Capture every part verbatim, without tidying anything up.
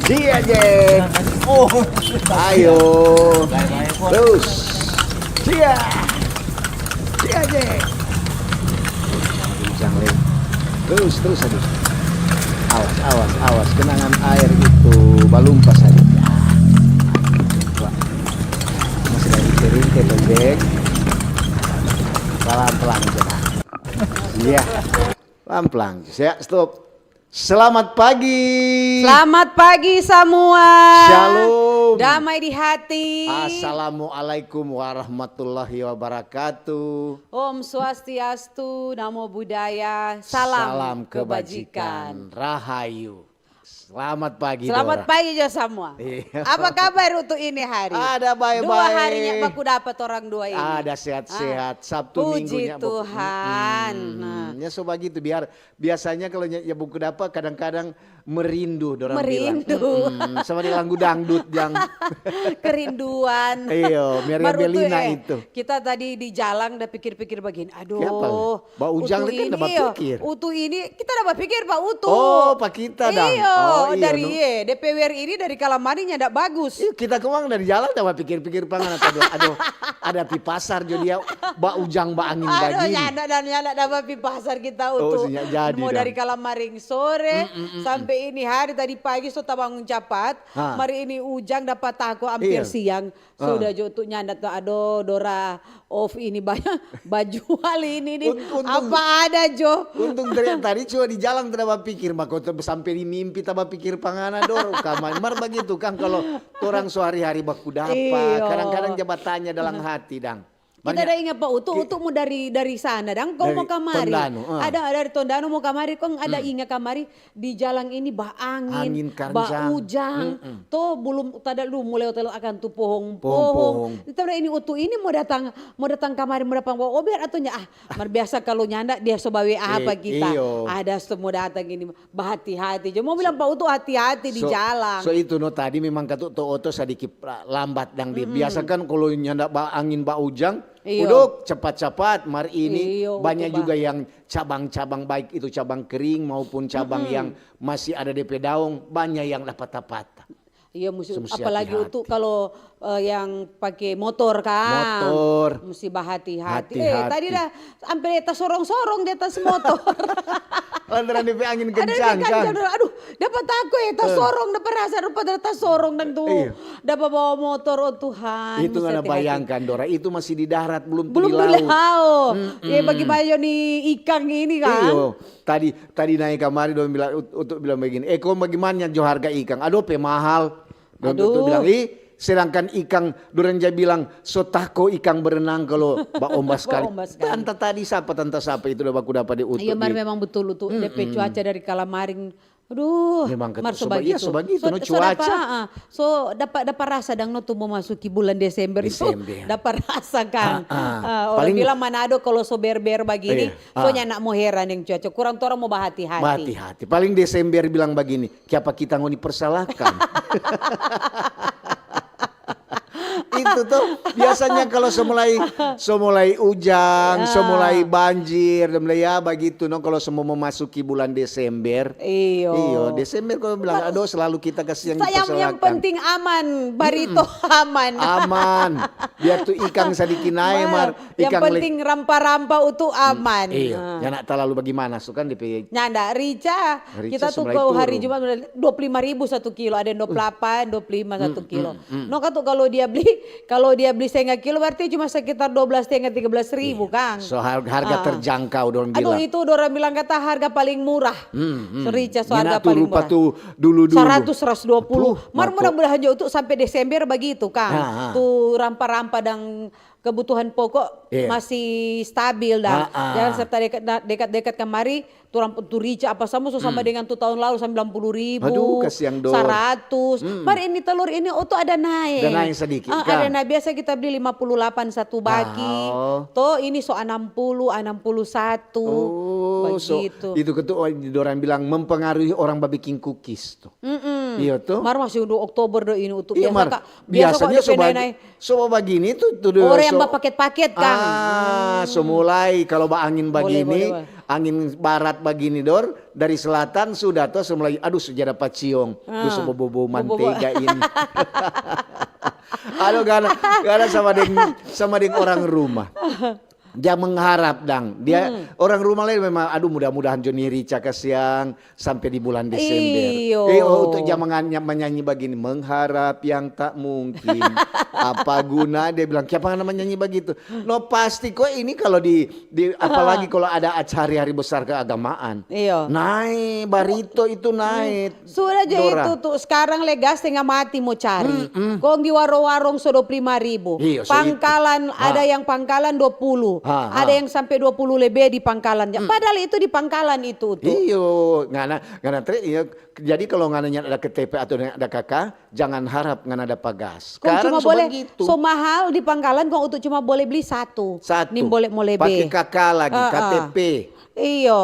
Cia, Jack. Oh. Ayo. Terus. Cia. Cia, Jack. Kencang, Leng. Terus, terus, aduh. Awas, awas, awas. Genangan air itu balumpa saja. Ya. Wah. Masih dari kering ke, Jack. Pelan-pelan aja. Iya. Pelan-pelan. Ya, stop. Selamat pagi. Selamat pagi samua. Shalom. Damai di hati. Assalamualaikum warahmatullahi wabarakatuh. Om Swastiastu, Namo Buddhaya. Salam, salam kebajikan, kebajikan. Rahayu. Selamat pagi, Dora. Selamat pagi jo samua. Iya. Apa kabar untuk ini hari? Ada bae-bae. Dua hari nya baku dapa torang dua ini. Ada sehat-sehat. Ah. Sabtu Minggu nya baku. Puji Tuhan. Mm-mm. Nah. Ya, so bagitu. Biar, biasanya kalau nya, ya baku dapa, kadang-kadang merindu, dorang bilang. Merindu. Mm-mm. Sama di lagu dangdut, jang. Kerinduan. Iyo, Meriam Belina itu. Kita tadi di jalang da pikir-pikir bagini, aduh, Ba Ujang utu tadi kan ini, da bapikir. Utu ini, kita da bapikir pa utu. Oh, pa kita dang. Iyo, oh, iya, dari, no. Ye, D P W R ini dari kalamari nyanda bagus. Iyo, kita kemang dari jalang da bapikir-pikir pa ngana tadi. Aduh, ada pi pasar jo dia, Ba Ujang, ba angin bagini. Aduh, nyanda, nyanda da pi pasar kita utu. Oh, jadi. Mo dari kalamaring sore sampe ini hari, tadi pagi so tabangun capat. Ha. Mari ini Ujang dapa tako ampir siang. Sudah jo tu nyanda tu, aduh, Dora, of ini ba-, bajual ini nih. Apa ada jo. Untung tadi, tadi cuma di jalang ta da bapikir, mako sampe di mimpi ta bapikir pa ngana, Dor, kamar. Mar bagitu kang, kalo torang so hari-hari baku dapa, kadang-kadang ja batanya dalam hati dang. Kita ada inga pa utu, utu mo dari, dari sana dang, kong mo kamari. Tondano, ah. Ada, dari Tondano mo kamari, kong ada inga kamari. Di jalang ini ba angin, ba ujang. To, bulum tada lu mulai hotel akan tu pohong-pohong. Pohong-pohong. Ita ini utu ini mo datang, mo datang kamari, mo datang bawa ober atau nya? Ah, mar biasa kalo nyanda dia so bawe apa kita. Ada so mo datang ini, bahati-hati. Jadi mo bilang pa utu hati-hati di jalang. So itu no tadi memang katu to oto sadiki lambat dang dia. Biasa kan kalo nyanda ba angin, ba ujang, uduk cepat-cepat. Mar ini banya juga yang cabang-cabang, baik itu cabang kering maupun cabang yang masih ada depe daong, banya yang dapa tapata. Iya, musti, apalagi utu kalo, eh, yang pake motor kang. Motor. Musti bahati-hati. Eh, tadi dah ampe tasorong-sorong di atas motor. Lantaran depe angin kencang kang. Aduh, dapa tako ya, tasorong, dapa rasa rupa dapa tasorong dang tu. Dapa bawa motor, oh Tuhan. Itu ngana bayangkan, Dora, itu masih di darat, belum tu di laut. Belum di laut. Ya, bagaimana ni ikang ini kang? Iyo. Tadi, tadi nae kamari dong bilang, ut-, utu bilang bagini, "Eh, kong bagimana jo harga ikang?" "Aduh, pe mahal." Dong utu bilang, "Ih, sedangkan ikang, dorang ja bilang, so tako ikang berenang kalo baombas skali." Tanta tadi sapa, tanta sapa itu da baku dapa di utu. Iya, mar memang betul utu. Depe cuaca dari kalamaring, aduh, mar so bagitu. So dapa, ah, so dapa, dapa rasa dang no tu mo masuki bulan Desember itu. Dapa rasa kang. Ah, orang bilang Manado kalo so ber-ber bagini, so nyanda mo heran deng cuaca, kurang torang mo bahati-hati. Bahati-hati. Paling Desember bilang bagini, "Kiapa kita ngoni persalahkan?" Itu tuh, biasanya kalo so mulai, so mulai ujang, so mulai banjir, dan mulai ya bagitu no, kalo so mo memasuki bulan Desember. Iyo. Iyo, Desember kalo bilang, "Aduh, selalu kita kasiang dipersalahkan." Yang penting aman, barito aman. Aman. Biar tu ikang sadiki nae, mar. Yang penting rampa-rampa utu aman. Iyo, nyanda talalu bagimana, so kan depe. Nyanda, rica, kita tu kalo hari Jumat dua puluh lima ribu satu kilo, ada yang dua puluh delapan, dua puluh lima satu kilo. No katu kalo dia beli, kalo dia beli setengah kilo berarti cuma sekitar dua belas setengah, tiga belas ribu kang. So harga terjangkau dorang bilang. Aduh, itu dorang bilang kata harga paling murah. So rica, so harga paling murah. Dulu-dulu. Seratus, seratus dua puluh. Mar mudah-mudahan jo tu sampe Desember bagitu kang. Tu rampa-rampa dang kebutuhan pokok masih stabil dang. Jangan serta dekat, dekat-dekat kamari, tu rampa, tu rica apa samua so sama dengan tu tahun lalu, sembilan puluh ribu, aduh, kasiang dong. Seratus. Mar ini telur ini, oh, tu ada nae. Ada nae sadiki, ada nae. Biasa kita beli lima puluh delapan satu baki. To, ini so enam puluh, enam puluh satu. Oh, so, bagitu. Itu ketu, oh, dorang bilang mempengaruhi orang babiking kukis tu. Iyo to. Mar masih untuk Oktober do ini untuk Iya, biasa Mar. Kak. Biasa Biasanya kok so depe bag- nai. So bagini tu, tu do, Orang yang so- bapaket-paket, Kang. Ah, so mulai kalau baangin Boleh, bagini, boleh, boleh. Angin barat bagini dor, dari selatan sudah to, so mulai, aduh, so ja dapa ciong. Tuh, so Ah. bobo-bobo Bobo-bobo. mantega ini. Aduh, gana, gana sama deng, sama deng orang rumah. Dia mengharap dang. Dia orang rumah lain memang, aduh, mudah-mudahan jo ni rica kasiang sampe di bulan Desember. Iyo. Eh, oh, untuk jangan menyanyi begini, mengharap yang tak mungkin. Apa guna, dia bilang, "Kiapa ngana menyanyi begitu?" No, pasti kok ini kalau di, di apalagi kalau ada acara hari besar keagamaan. Iyo. Naik, barito itu naik. Sudah je Dora. Itu tu, sekarang le gas tenga mati mo cari. Kong di warong-warong so dua puluh lima ribu. Iyo, so Pangkalan, itu. Ada yang pangkalan dua puluh. Ha, ha. Ada yang sampe dua puluh lebe di pangkalan. Padahal itu di pangkalan itu tu. Iyo, ngana, ngana tre, iyo. Jadi kalau ngana nyanda ada K T P atau nyanda ada K K, jangan harap ngana dapa gas. Kong Sekarang cuma so boleh, begitu. So mahal di pangkalan kong untuk cuma boleh beli satu. Satu. Nim boleh mo lebe. Pakai K K lagi, Ah, ah. K T P. Iyo.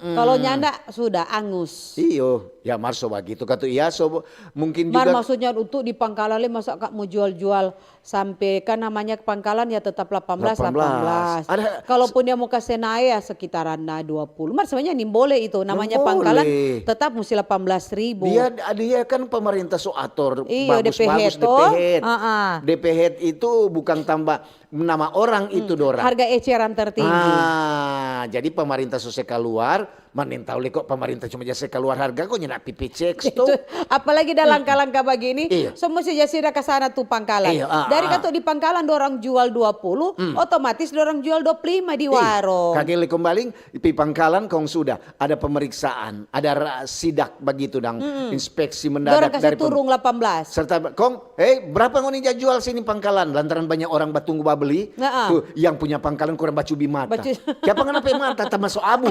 Kalau nyanda, sudah angus. Iyo, ya mar so bagitu katu. Iya, so mungkin Mar juga maksudnya untuk di pangkalan le masa kak mo jual-jual sampe kan namanya pangkalan ya tetap delapan belas, Delapan belas. delapan belas. Ada Kalaupun dia mo kase nae ya sekitaran na dua puluh. Mar sebenarnya nim boleh itu namanya Nim pangkalan boleh. Tetap musti delapan belas ribu. Dia, dia kan pemerintah so ator Iyo, bagus-bagus D P H to. D P H. Ah, ah. D P H itu bukan tambah nama orang itu, Dora. Harga eceran tertinggi. Ah, jadi pemerintah so se keluar, manin tahu le kok pemerintah cuma ja se keluar harga kok nyanda pipi cek Itu, to. Apalagi dah langka-langka begini, Iya. So musti ja sida ke sana tu pangkalan. Iya, ah, Dari ah. Katu di pangkalan dorang jual dua puluh, otomatis dorang jual dua puluh lima di warung. Kage le kembali, pi pangkalan kong sudah ada pemeriksaan, ada ra- sidak begitu dang, inspeksi mendadak Dorang kasih dari pem- turung delapan belas. Serta kong, eh, berapa ngoni ja jual sini pangkalan? Lantaran banyak orang batunggu babeli, Nah, ah. Tuh yang punya pangkalan kurang bacubi mata. Bacu- Kiapa ngana pe mata tamaso abu?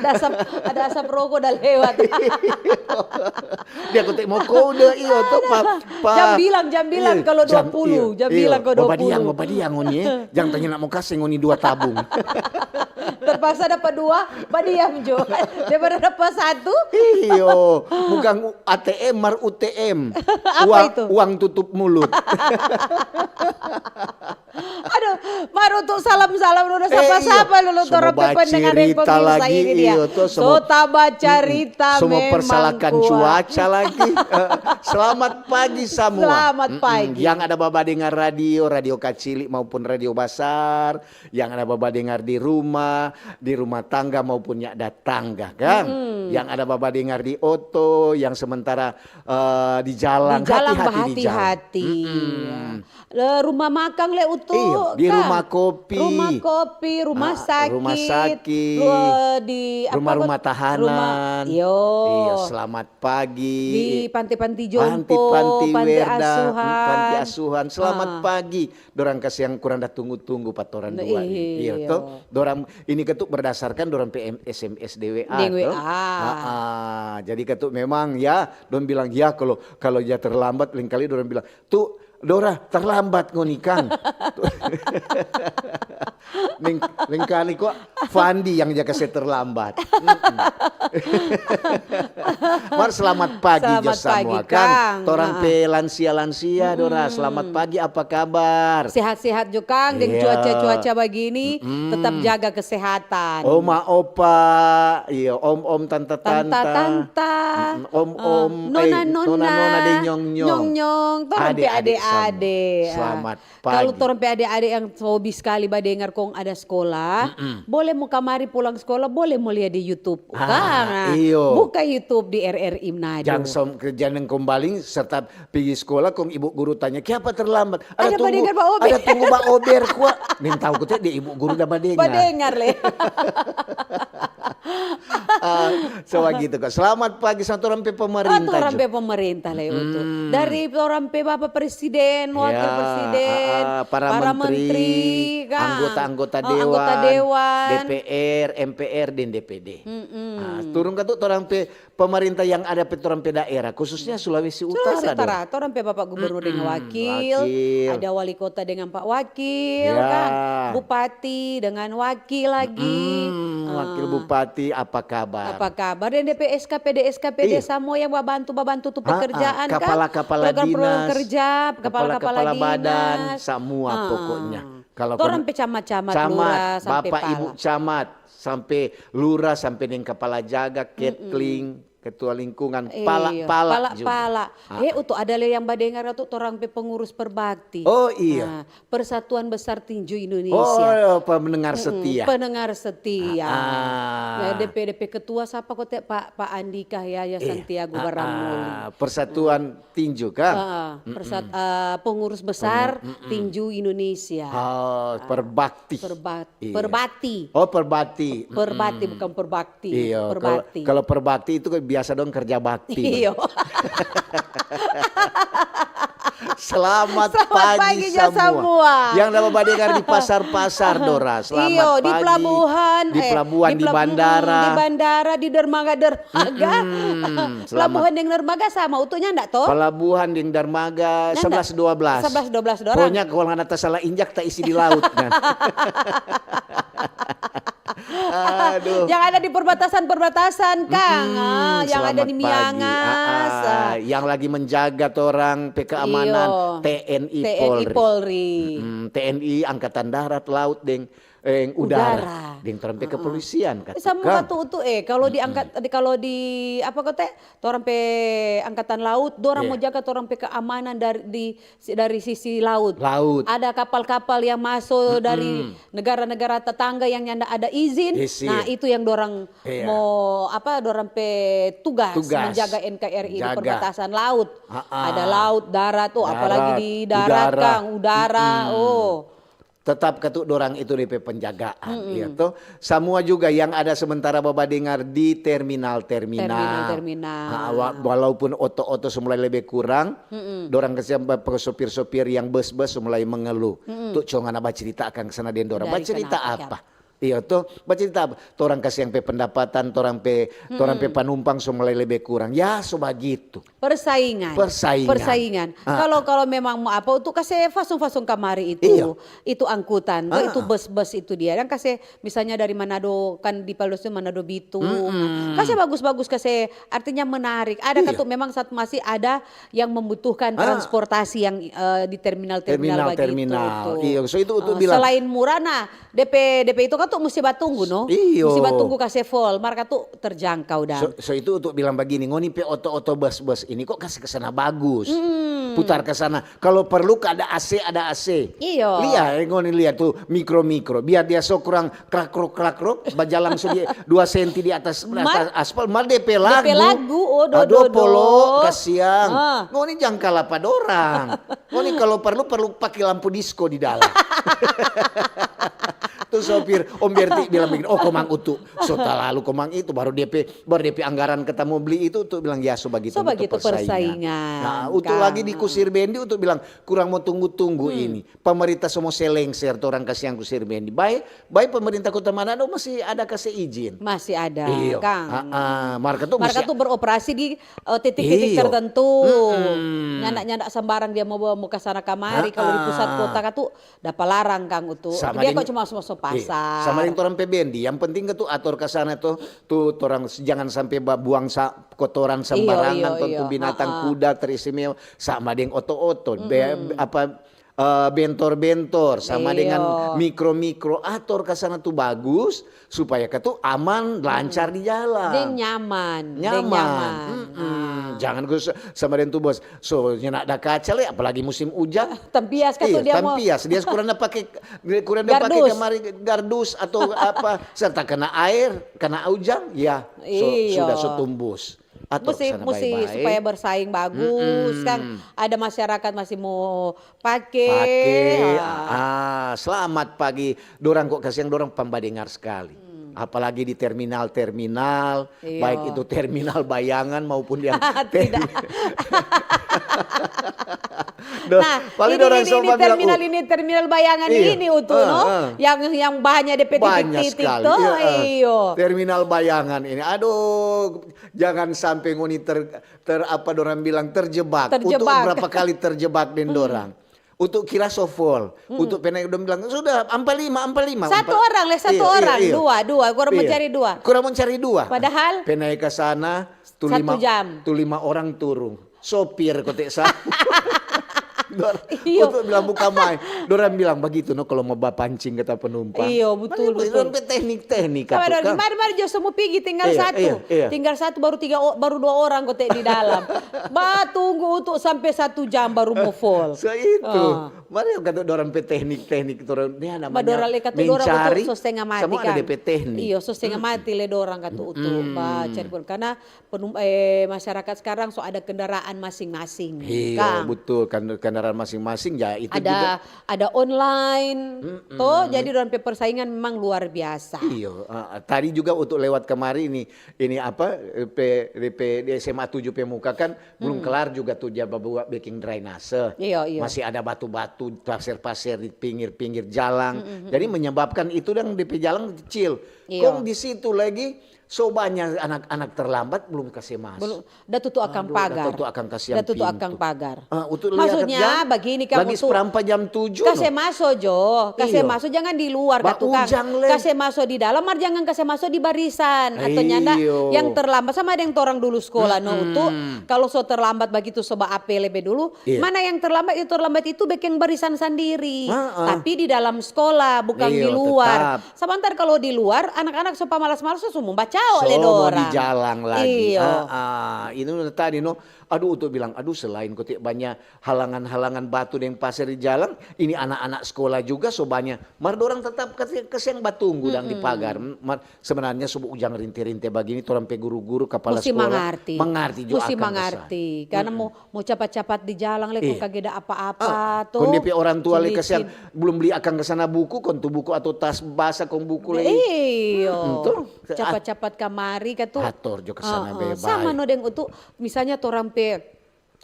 Ada asap, ada asap rokok dah lewat. Dia kote mo kode iyo to pa, pa Jam bilang, jam bilang Iya, kalau jam- dua puluh, iya, jam iya. bilang kalau dua Babadiang, puluh. Babadiang ngoni, eh. Jang tanya nak mo kasih ngoni dua tabung. Terpaksa dapat dua, badiam jo. Daripada dapat satu. Iyo, bukan U- A T M, mar U T M. Apa uang, itu? Uang tutup mulut. Aduh, mar untuk salam-salam dulu, Eh, sapa-sapa iya. Dulu So torang baca pendengar deng cerita pemirsa lagi, ini dia. Iya, to, So taba carita semua memang persalahkan kuat. Cuaca lagi. Eh, selamat pagi semua. Selamat pagi. Yang ada baba dengar radio, radio kacili maupun radio basar, yang ada baba dengar di rumah, di rumah tangga maupun nyanda tangga kan. Yang ada baba dengar di oto, yang sementara eh, di jalan, Di jalan hati-hati di jalan. Bahati-hati. Le, rumah makang le utu. Iya, di Kang. Rumah Kopi. Rumah kopi, rumah Ah, sakit, rumah sakit. lu, eh, di apa, Rumah-rumah rumah- tahanan. Iyo. Iya, selamat pagi. Di panti-panti jompo, Panti-panti panti Werda, asuhan. panti asuhan. Selamat Ah. Pagi. Dorang kasiang kurang da tunggu-tunggu pa torang Nah, dua ini. iya. Iya, to? Dorang ini ketu berdasarkan dorang P M S M S D W A. Deng To? W A. Ah, ah. Jadi ketu memang ya, dong bilang ya kalau kalau ya terlambat lengkali dorang bilang, "Tuh, Dora, terlambat ngoni kan." Leng- lengkali kok Fandi yang jaga saya terlambat. Mm-mm. Mar selamat pagi Selamat jo samua pagi, kan. Kang. Torang Ah. pe lansia-lansia Dora, selamat pagi, apa kabar? Sehat-sehat jo Kang, deng Iya. cuaca-cuaca begini, tetap jaga kesehatan. Oma opa, iya, om-om, tanta-tanta. Tanta-tanta. Mm-mm. Om-om, Ah, nona-nona. eh, nona-nona, deng nyong-nyong. Nyong-nyong. Torang pe Ade-ade ade-ade. samua. Selamat pagi. Kalau torang pe ade-ade yang hobi skali badengar kong ada skola, boleh mo kamari pulang skola, boleh mo lia di YouTube. Ah, Kan, nah, iyo. Buka YouTube di R R I Manado. Jang som kerja neng kombaling serta pigi skola kong ibu guru tanya, "Kiapa terlambat?" Ada tunggu, badengar ba ober. Ada tunggu ba ober kwa. Ning tahu kote dia ibu guru da badengar. Badengar le. Ah, so bagitu kok. Selamat pagi sama torang pe Ah, pemerintah torang jo. pe pemerintah le utu. Dari torang pe Bapak Presiden, Wakil Ya, Presiden, ah, ah, para menteri, kan. anggota-anggota Oh, anggota dewan, dewan. D P R, M P R, dan D P D. Ah, turun ka tu torang pe pemerintah yang ada pe torang pe daerah, khususnya Sulawesi Utara. Sulawesi Utara, Dong. torang pe Bapak Gubernur dengan wakil, Wakil. Ada wali kota dengan Pak Wakil, Ya. Kan? Bupati dengan wakil lagi. Hmm, Wakil Bupati, apa kabar? Apa kabar? Deng depe S K P D, S K P D, iya, samua yang babantu, babantu tu, ah, ah, pekerjaan, kan? Kapala-kapala dinas, program-program kerja, kapala-kapala badan, dinas, samua, ah, pokoknya. Kalau torang pe camat-camat, camat, lurah, sampe bapak, ibu pala. Camat, sampe lurah, sampe deng kapala jaga, ketling, ketua lingkungan, pala, iyo, pala, pala juga. Pala. Ah. Eh, utu ada le yang badengar tu torang pe pengurus perbakti. Oh, iya. Ah, Persatuan Besar Tinju Indonesia. Oh, pendengar setia. Mm-mm, pendengar setia. Ah, ah. Nah, depe, depe ketua sapa kote, Pak, Pak Andika ya, ya, iya, Santiago, ah, Baramoli. Ah, Persatuan Tinju, kan? Ah, ah. Mm-mm. Persat-, ah, pengurus besar, pengurus, mm-mm, Tinju Indonesia. Oh, ah, Perbakti. Perba-, iya. Perbati. Oh, Perbati. Perbati, mm-mm, bukan perbakti. Iya, kalau, perbati. Kalau perbakti itu kan biasa dong kerja bakti. Iya. Selamat pagi, selamat pagi jo samua. Yang da badengar di pasar-pasar, Dora. Selamat pagi. Iyo, di pelabuhan, di, eh, pelabuhan, di pela-, mm, bandara. Di bandara, di dermaga, dermaga. Mm-mm, selamat. Pelabuhan deng dermaga sama utunya nda to? Pelabuhan deng dermaga, nda, nda. Sebelas dua belas. Sebelas dua belas dorang. Pokoknya kalau nda tasala injak, ta isi di laut, kan? Aduh. Yang ada di perbatasan-perbatasan, Kang. Mm-mm, ah, yang ada di Miangas. Selamat pagi. Ah, ah. Yang lagi menjaga torang pe keamanan, iyo, T N I, T N I Polri. Polri. Mm-mm, T N I, Angkatan Darat, Laut, deng, eh, Udara. Udara. Deng torang pe kepolisian, katu, Kang. Sama katu tu, eh, kalau di angkat-, di, kalau di, apa kote, torang pe Angkatan Laut, dorang mo jaga torang pe keamanan dari, di si-, dari sisi laut. Laut. Ada kapal-kapal yang maso dari negara-negara tetangga yang nyanda ada izin. Izin. Nah, itu yang dorang mo, apa, dorang pe tugas, tugas menjaga N K R I di perbatasan laut. Ha-ah. Ada laut, darat, oh, apalagi di darat, udara. Kang, udara, oh. Tetap katu dorang itu depe penjagaan, ya to. Samua juga yang ada sementara babadengar di terminal-terminal. Terminal-terminal. Ha, wa-, walaupun oto-oto so mulai lebe kurang, dorang kasiang ba-, sopir-sopir yang bus-bus so mulai mengeluh. Tu co ngana bacerita akang sana deng dorang. Bacerita apa? Iya to, bacerita apa? Torang kasiang pe pendapatan, torang pe, torang pe panumpang so mulai lebe kurang. Ya, so bagitu. Persaingan. Persaingan. Persaingan. Ah. Kalau, kalau memang mo apa, untuk kase fasung-fasung kamari itu, itu angkutan, to, itu bus-bus itu dia. Dan kase, misalnya dari Manado, kan di Palosu Manado Bitung. Kase bagus-bagus, kase artinya menarik. Ada katu memang saat masih ada yang membutuhkan transportasi yang, eh, di terminal-terminal bagitu. Terminal-terminal. Iya, so itu untuk bilang. Selain murah, nah, depe, depe itu kan tu musti batunggu, no? Iyo. Musti batunggu kase full, mar katu terjangkau dang. So, so itu untuk bilang bagini, ngoni pe oto-oto bus-bus ini kok kase kesana bagus. Putar kesana. Kalau perlu ka ada A C, ada A C. Iyo. Lia, eh, ngoni lia tu mikro-mikro. Biar dia so kurang krakrok-krakrok, bajalang so dia dua senti di atas, atas aspal, mar depe lagu. Depe lagu, oh, do, do, do. Aduh, polo, kasiang. Ah. Ngoni jang kala pa dorang. Ngoni kalau perlu, perlu pake lampu disko di dalam. Tu sopir, Om Berti bilang begini, "Oh, komang utu, so talalu komang itu, baru depe, baru depe anggaran kita mo bli itu," tu bilang, "Ya, so bagitu, so bagitu persaingan." Nah, utu lagi di Kusir Bendi, utu bilang, "Kurang mo tunggu-tunggu ini. Pemerintah so mo se lengser, torang kasiang Kusir Bendi." Bae, bae pemerintah Kota Manado masih ada kase izin. Masih ada, Kang. Iyo. Ha-ah. Mar katu beroperasi di eh, titik-titik tertentu. Nyanda-nyanda sambarang dia mo, mo kasana kamari. Kalau di pusat kota katu dapa larang, Kang, utu. Dia kok cuma so-so pasar. Sama deng torang pe bendi. Yang penting katu ator kasana tu, tu torang s-, jangan sampe ba-, buang sa-, kotoran sambarangan, iyo, tu binatang kuda teristimewa. Sama deng oto-oto. Be-, apa, eh, bentor-bentor, sama dengan mikro-mikro, ator ka sana tu bagus, supaya katu aman, lancar di jalan. Deng nyaman, deng nyaman. Nyaman. Mm-mm. Jangan khusus sama deng tu bos. So, nyanda ada kaca le, apalagi musim ujan. Tampias katu dia mo. Tampias. Dia kurang pake, kurang pake kamari gardus atau apa, serta kena air, kena ujan, ya, so, sudah so tumbus. Ator musti, sana musti bae-bae. Supaya bersaing bagus, kan ada masyarakat masih mau pake. Pake. Ah, selamat pagi. Dorang kok kasiang, dorang pambadengar sekali. Apalagi di terminal-terminal, baik itu terminal bayangan maupun yang terminal. Nah, paling ini, dorang ini, ini terminal, ini terminal bayangan ini, utu, no? Yang, yang banyak depe titik-titik to. Iyo. Terminal bayangan ini. Aduh, jangan sampe ngoni ter-, ter-, apa dorang bilang, terjebak. Terjebak. Utu berapa kali terjebak deng dorang. Untuk kira so full. Untuk pe nae dong bilang, "Sudah, ampa lima, ampa lima." Satu Ampa- orang leh, satu Iya, iya, orang, iya. dua, dua. Kurang Iya. Mencari dua. Kurang mencari dua. Padahal Pe nae ke sana, tu Satu lima, jam. Tu lima orang turun. Sopir kote sa. Dor-, Iyo. Untuk bilang buka mai. Dorang bilang bagitu no kalau mau bapancing kata penumpang. Iyo, betul, Mana betul. Dorang pe teknik-teknik Sama katu dong, kan. Mari, mari jo, semua pigi, tinggal Iya, satu. iya, iya. Tinggal satu, baru tiga, o- baru dua orang kote di dalam. Ba tunggu untuk sampai satu jam baru mau full. So itu. Ah. Mari kata dorang pe teknik-teknik dorang. Ini namanya Ba dorang le katu dorang mencari. Utu so setengah mati Semua ada kan. D P teknik. Iyo, so setengah mati le dorang katu Utu. Ba cari pun. Karena penum, eh, masyarakat sekarang so ada kendaraan masing-masing. Iya, Kang. Betul. Kan kendaraan masing-masing ya itu Ada juga. Ada online, toh, jadi dorang pe persaingan memang luar biasa. Iyo, ah, tadi juga untuk lewat kemari ini, ini apa, eh, pe, di, pe, di S M A tujuh pe muka kan belum kelar juga tuh dia bawa bikin drainase. Iyo, iyo. Masih ada batu-batu, pasir-pasir di pinggir-pinggir jalan. Jadi menyebabkan itu dang D P jalan kecil. Iyo. Kong di situ lagi so banyak anak-anak terlambat belum kasih masuk. Belum, da tutu akang Aduh, da pagar. tutu akang kasiang Da tutu pintu. akang pagar. Ah, utu lihat Maksudnya jam, begini, kamu lagi tuh seperempat jam tujuh, Kase no. maso jo, kase Iyo. maso jangan di luar Ba katu kang. ujang, le. Kase maso di dalam, mar jangan kase maso di barisan atau nyanda Iyo. yang terlambat sama ada yang torang dulu sekolah no Utu. Kalau so terlambat bagitu so ba ape lebe dulu, Iya. mana yang terlambat itu terlambat itu bikin barisan sandiri. Heeh. Tapi di dalam sekolah bukan di Iyo, luar. tetap. Sabantar kalau di luar anak-anak so pamalas-malas so mo bacao So le mo dorang. di jalang lagi. Iyo. Ah, ah, ini udah tadi no. Aduh, untuk bilang, aduh selain kote banyak halangan-halangan batu deng pasir di jalang, ini anak-anak sekolah juga so banyak. Mar dorang tetap kasi, kasiang batunggu dang di pagar. Mar, sebenarnya so ujang rinte-rinte bagini, torang pe guru-guru, kapala Musti sekolah mangarti. Mangarti jo Musti akang mangarti. kesan. Karena mo, mo capat-capat di jalang le, kong Iya. kageda apa-apa Ah, tuh. kong depe orang tua le Licin-licin. kasiang belum beli akang ke sana buku, kong tu buku atau tas basah kong buku le. Iyo. Mm-mm, tuh. Capat-capat kamari ka tu. Ator jo ke sana Heeh, bae-bae. sama no deng Utu, misalnya torang pe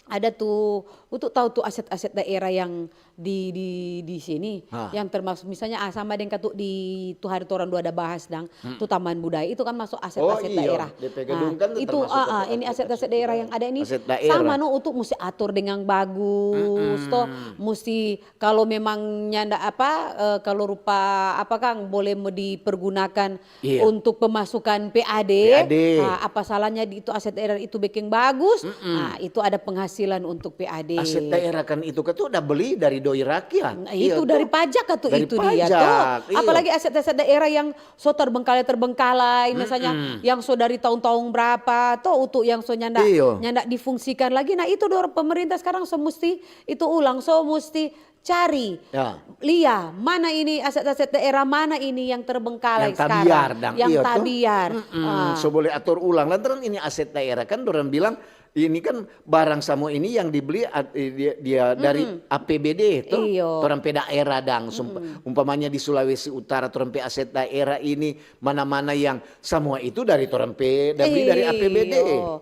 ada tu, Utu tahu tu aset-aset daerah yang di di di sini, Hah. yang termasuk misalnya ah, sama deng katu di tu hari torang dua ada bahas dang, tu taman budaya itu kan masuk aset-aset Oh, iyo. daerah. Depe gedung kan Itu termasuk ah, ah, aset-aset ini aset-aset daerah yang ada ini Aset daerah. sama no Utu musti atur dengan bagus, toh musti kalau memang nyanda apa eh, kalau rupa apa kang boleh mau dipergunakan Iya. untuk pemasukan P A D, P A D. ah, apa salahnya di itu aset daerah itu bikin bagus, ah, itu ada penghasilan untuk P A D. Aset daerah kan itu kan tuh udah beli dari doi rakyat. Nah, Iya itu tuh. dari pajak atau Dari itu dia tuh. pajak, iya. Apalagi aset-aset daerah yang so terbengkalai-terbengkalai, misalnya yang so dari tahun-tahun berapa, toh untuk yang so nyanda Iyo. nyanda difungsikan lagi. Nah, itu dorang pemerintah sekarang so musti itu ulang, so musti cari. Ya. Lia, mana ini aset-aset daerah mana ini yang terbengkalai Yang sekarang? tabiar dang, Yang iya tuh. tabiar. Mm-mm, Ah. So boleh atur ulang. Lantaran ini aset daerah kan orang bilang ini kan barang semua ini yang dibeli at- eh, dia, dia dari A P B D tuh. Iyo. Orang pe daerah dang. Sumpa- Umpamanya di Sulawesi Utara orang pe aset daerah ini mana-mana yang semua itu dari orang pe dibeli dari A P B D. Iyo.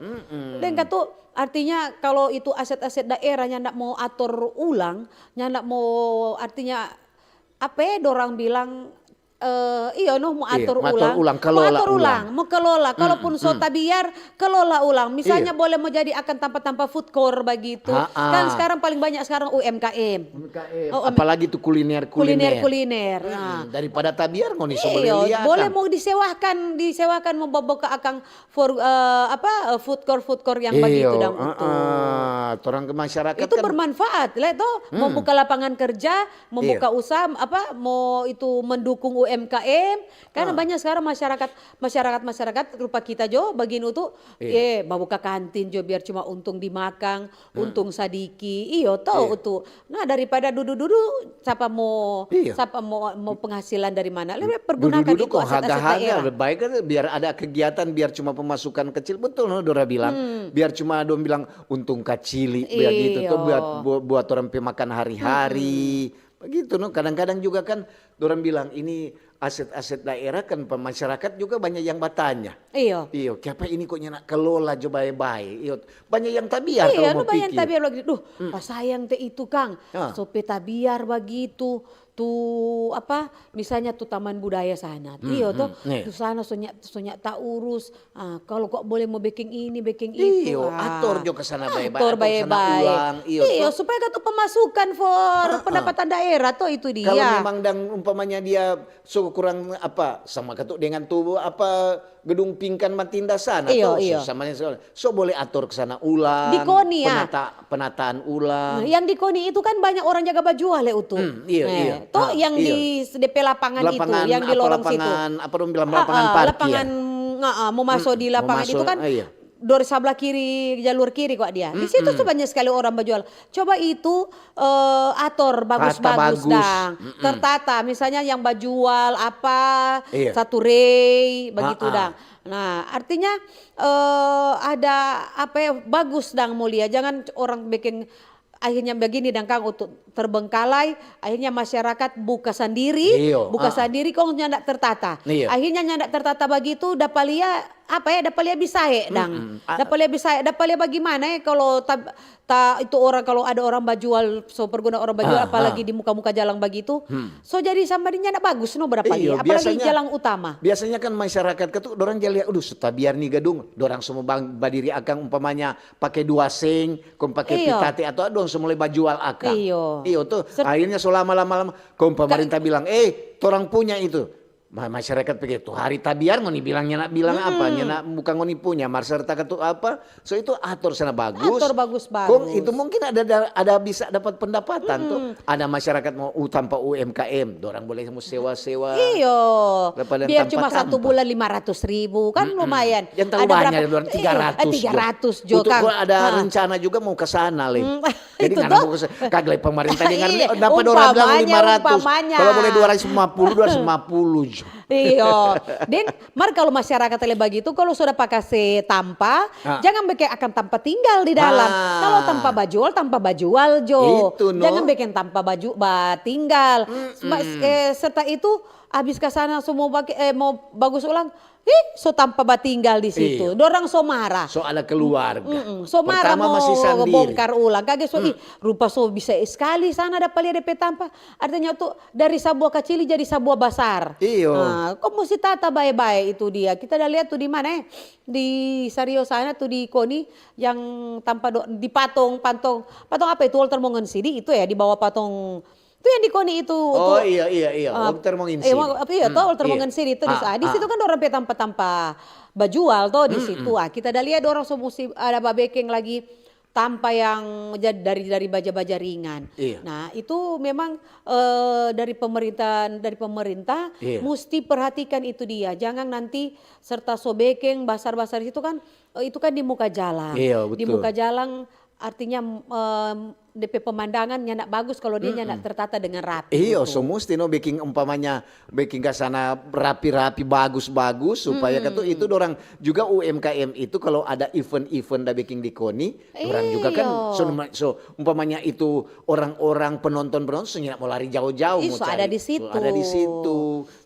Deng katu artinya kalau itu aset-aset daerah nyanda mau atur ulang, nyanda mau artinya apa ya dorang bilang eh iyo noh mau Iya, atur mau atur ulang, ulang, mau kelola atur ulang, ulang. Mau kelola. Kalaupun so tabiar, kelola ulang. Misalnya Iya. Boleh mau jadi akan tampa-tampa food court begitu. Ha-ha. Kan sekarang paling banyak sekarang U M K M. U M K M. Oh, um, Apalagi tuh kuliner-kuliner. Kuliner-kuliner. Mm-mm. Nah. Daripada tabiar ngoni so Iyo, boleh lihat. boleh mau disewakan, disewakan mau bawa ke akang for eh, apa eh, food court food court yang begitu dang Utu. Heeh. Orang ke masyarakat Itu kan bermanfaat, le toh, membuka lapangan kerja, membuka Iya. usaha, apa, mau itu mendukung U M K M, karena Ah. banyak sekarang masyarakat, masyarakat, masyarakat rupa kita jo, begini tuh, Iya. eh, bawa ke kantin jo, biar cuma untung dimakang, untung sadiki, iyo toh Iya. Utu. Nah daripada dudu-dudu, siapa mau, Iya. siapa mau, mau penghasilan dari mana? Lebih pergunakan Dudu-dudu itu kok aset-aset haga-haga daerah. Lebih baik kan biar ada kegiatan, biar cuma pemasukan kecil. Betul no Dora bilang, biar cuma dong bilang untung kacili, biar gitu Iyo. tuh buat buat, buat orang pemakan hari-hari. Begitu no, kadang-kadang juga kan orang bilang ini aset-aset daerah kan pe- masyarakat juga banyak yang bertanya. Iyo. Iyo, kiapa ini kok nyanda kelola jo bae-bae. Iyo, banyak yang tabiar Iya, kalau lu mau bayang pikir. Tabiar lagi. Duh, pas sayang te itu Kang. Ah. So pe tabiar begitu. tu apa, misalnya tu taman budaya sana, iyo to, tu sana so nya, so nya taurus, ah, kalau kok boleh mo beking ini, beking itu, Iyo, ah, ator jo ke sana bae-bae, ator ator sana bae-bae. Ulang, iyo Iyo, to. Supaya katu pemasukan for pendapatan daerah to itu dia. Kalau memang dang umpamanya dia so kurang apa, sama katu dengan tu apa gedung Pingkan Matinda sana Iyo, to, iyo. So, sama so boleh ator ke sana ulang, Di KONI, ya. Penata, penataan ulang. Nah, yang di KONI itu kan banyak orang jaga bajual ya, Utu. Hmm, iyo, iyo. To Ah, yang iyo. di depe lapangan, itu, Lapangan yang di apa, lorong situ. Lapangan apa dong bilang, lapangan Ah, ah, parkir. Lapangan, ah, ah, mau masuk di Mau lapangan itu masuk, kan ah, iya. Dari sebelah kiri, jalur kiri kok dia. Di situ tuh banyak sekali orang bajual. Coba itu eh, ator bagus-bagus Bagus. Dang. Tertata, misalnya yang bajual apa, Iya. satu rei, begitu Ah, ah. Dang. Nah, artinya eh, ada apa ya, bagus Dang, mulia. Jangan orang bikin akhirnya begini Dang, Kang, untuk terbengkalai, akhirnya masyarakat buka sendiri, Iyo, buka ah. Sendiri, kong nyanda tertata. Iyo. Akhirnya nyanda tertata begitu, dapa lia apa ya, dapa lia bisae Dang. Mm-mm. Ah. Dapa lia bisae, dapa lia bagaimana ya kalau ta, ta, itu orang, kalau ada orang bajual, so perguna orang bajual, Ah, apalagi ah. Di muka-muka jalan begitu, Hmm. so jadi sama dia nyanda bagus no, berapa Iyo, lia, apalagi biasanya- jalan utama. Biasanya kan masyarakat tu dorang ja lia, aduh, so tabiar ni gedung, dorang so mo bang, badiri akang umpamanya pake dua seng, kong pake Iyo. Pitate atau dong so mulai bajual akang. Iyo. Iyo tu, Ser- akhirnya so lama lama lama, kong pemerintah bilang, eh, torang punya itu. Ma- Masyarakat pikir, tu hari tabiar ngoni bilangnya nak bilang apa, nya nak bukan ngoni punya, mar serta katu apa, so itu ator sana bagus. Ator bagus-bagus. Kong itu mungkin ada ada, ada bisa dapat pendapatan tu. Ada masyarakat mau uh, tanpa U M K M, dorang boleh mau sewa-sewa. Iyo, Daripada biar cuma tampa-tampa. Satu bulan lima ratus ribu kan lumayan. Yang terlalu Ada banyak, berapa? Dua ratus, tiga ratus Eh, tiga ratus jo, Untuk Kang. gua ada Hah. Rencana juga mau ke sana, Le. Hmm, Jadi itu nggak tuh. Mau ke sana. Kagak pemerintah dengar, Iya, dapat orang bilang umpamanya, lima ratus. Umpamanya. Kalau boleh dua ratus lima puluh, dua ratus lima puluh jo. Iyo, deng, mar kalau masyarakat le bagitu, kalau sudah pakase tampa, Ah. jangan bikin akang tampa tinggal di dalam. Ah. Kalau tampa bajual, tampa bajual jo. Itu, no. Jangan bikin tampa baju ba tinggal. Mas, eh, serta itu habis ke sana semua bagi, eh, mau bagus ulang. Ih, so tampa batinggal di situ. Iyo. Dorang so marah. So ada keluarga. Mm-mm. So marah Pertama mau masih sandiri. Bongkar ulang. Kage so, ih, rupa so bisa skali sana dapa lia depe tampa. Artinya tu dari sabua kacili jadi sabua basar. Iyo. Nah, ko musti tata bae-bae itu dia. Kita da lia tu di mana, eh? Di Sario sana tu di Koni yang tampa do, di patong, patong, patong apa itu, Walter Mongen Sidi itu ya, di bawah patong. Tu yang di Koni itu. Oh, tu, iya, iya, iya. ah, Walter Mongen eh, Sidi. wa-, apa iya, to, Walter Iya. Mongen Sidi itu di, Ah, ah, di ah. Situ kan dorang pe tampa-tampa bajual to di situ. Ah, kita da lia dorang so musti ada babekeng lagi tampa yang ja-, dari, dari baja-baja ringan. Iya. Nah, itu memang, eh, dari pemerintah, dari pemerintah Iya. musti perhatikan itu dia. Jangan nanti serta so bekeng basar-basar itu kan, eh, itu kan di muka jalan. Iya, Di betul. Muka jalan artinya, em, depe pemandangan nyanda bagus kalau dia nyanda tertata dengan rapi. Iyo, Gitu. So musti no bikin umpamanya bikin ka sana rapi-rapi, bagus-bagus, supaya katu itu dorang juga U M K M itu kalau ada event-event da biking di Koni, dorang juga kan Iyo. So, so umpamanya itu orang-orang penonton-penonton so nyanda mau lari jauh-jauh, Ih, mau so cari. Ada di situ. So ada di situ.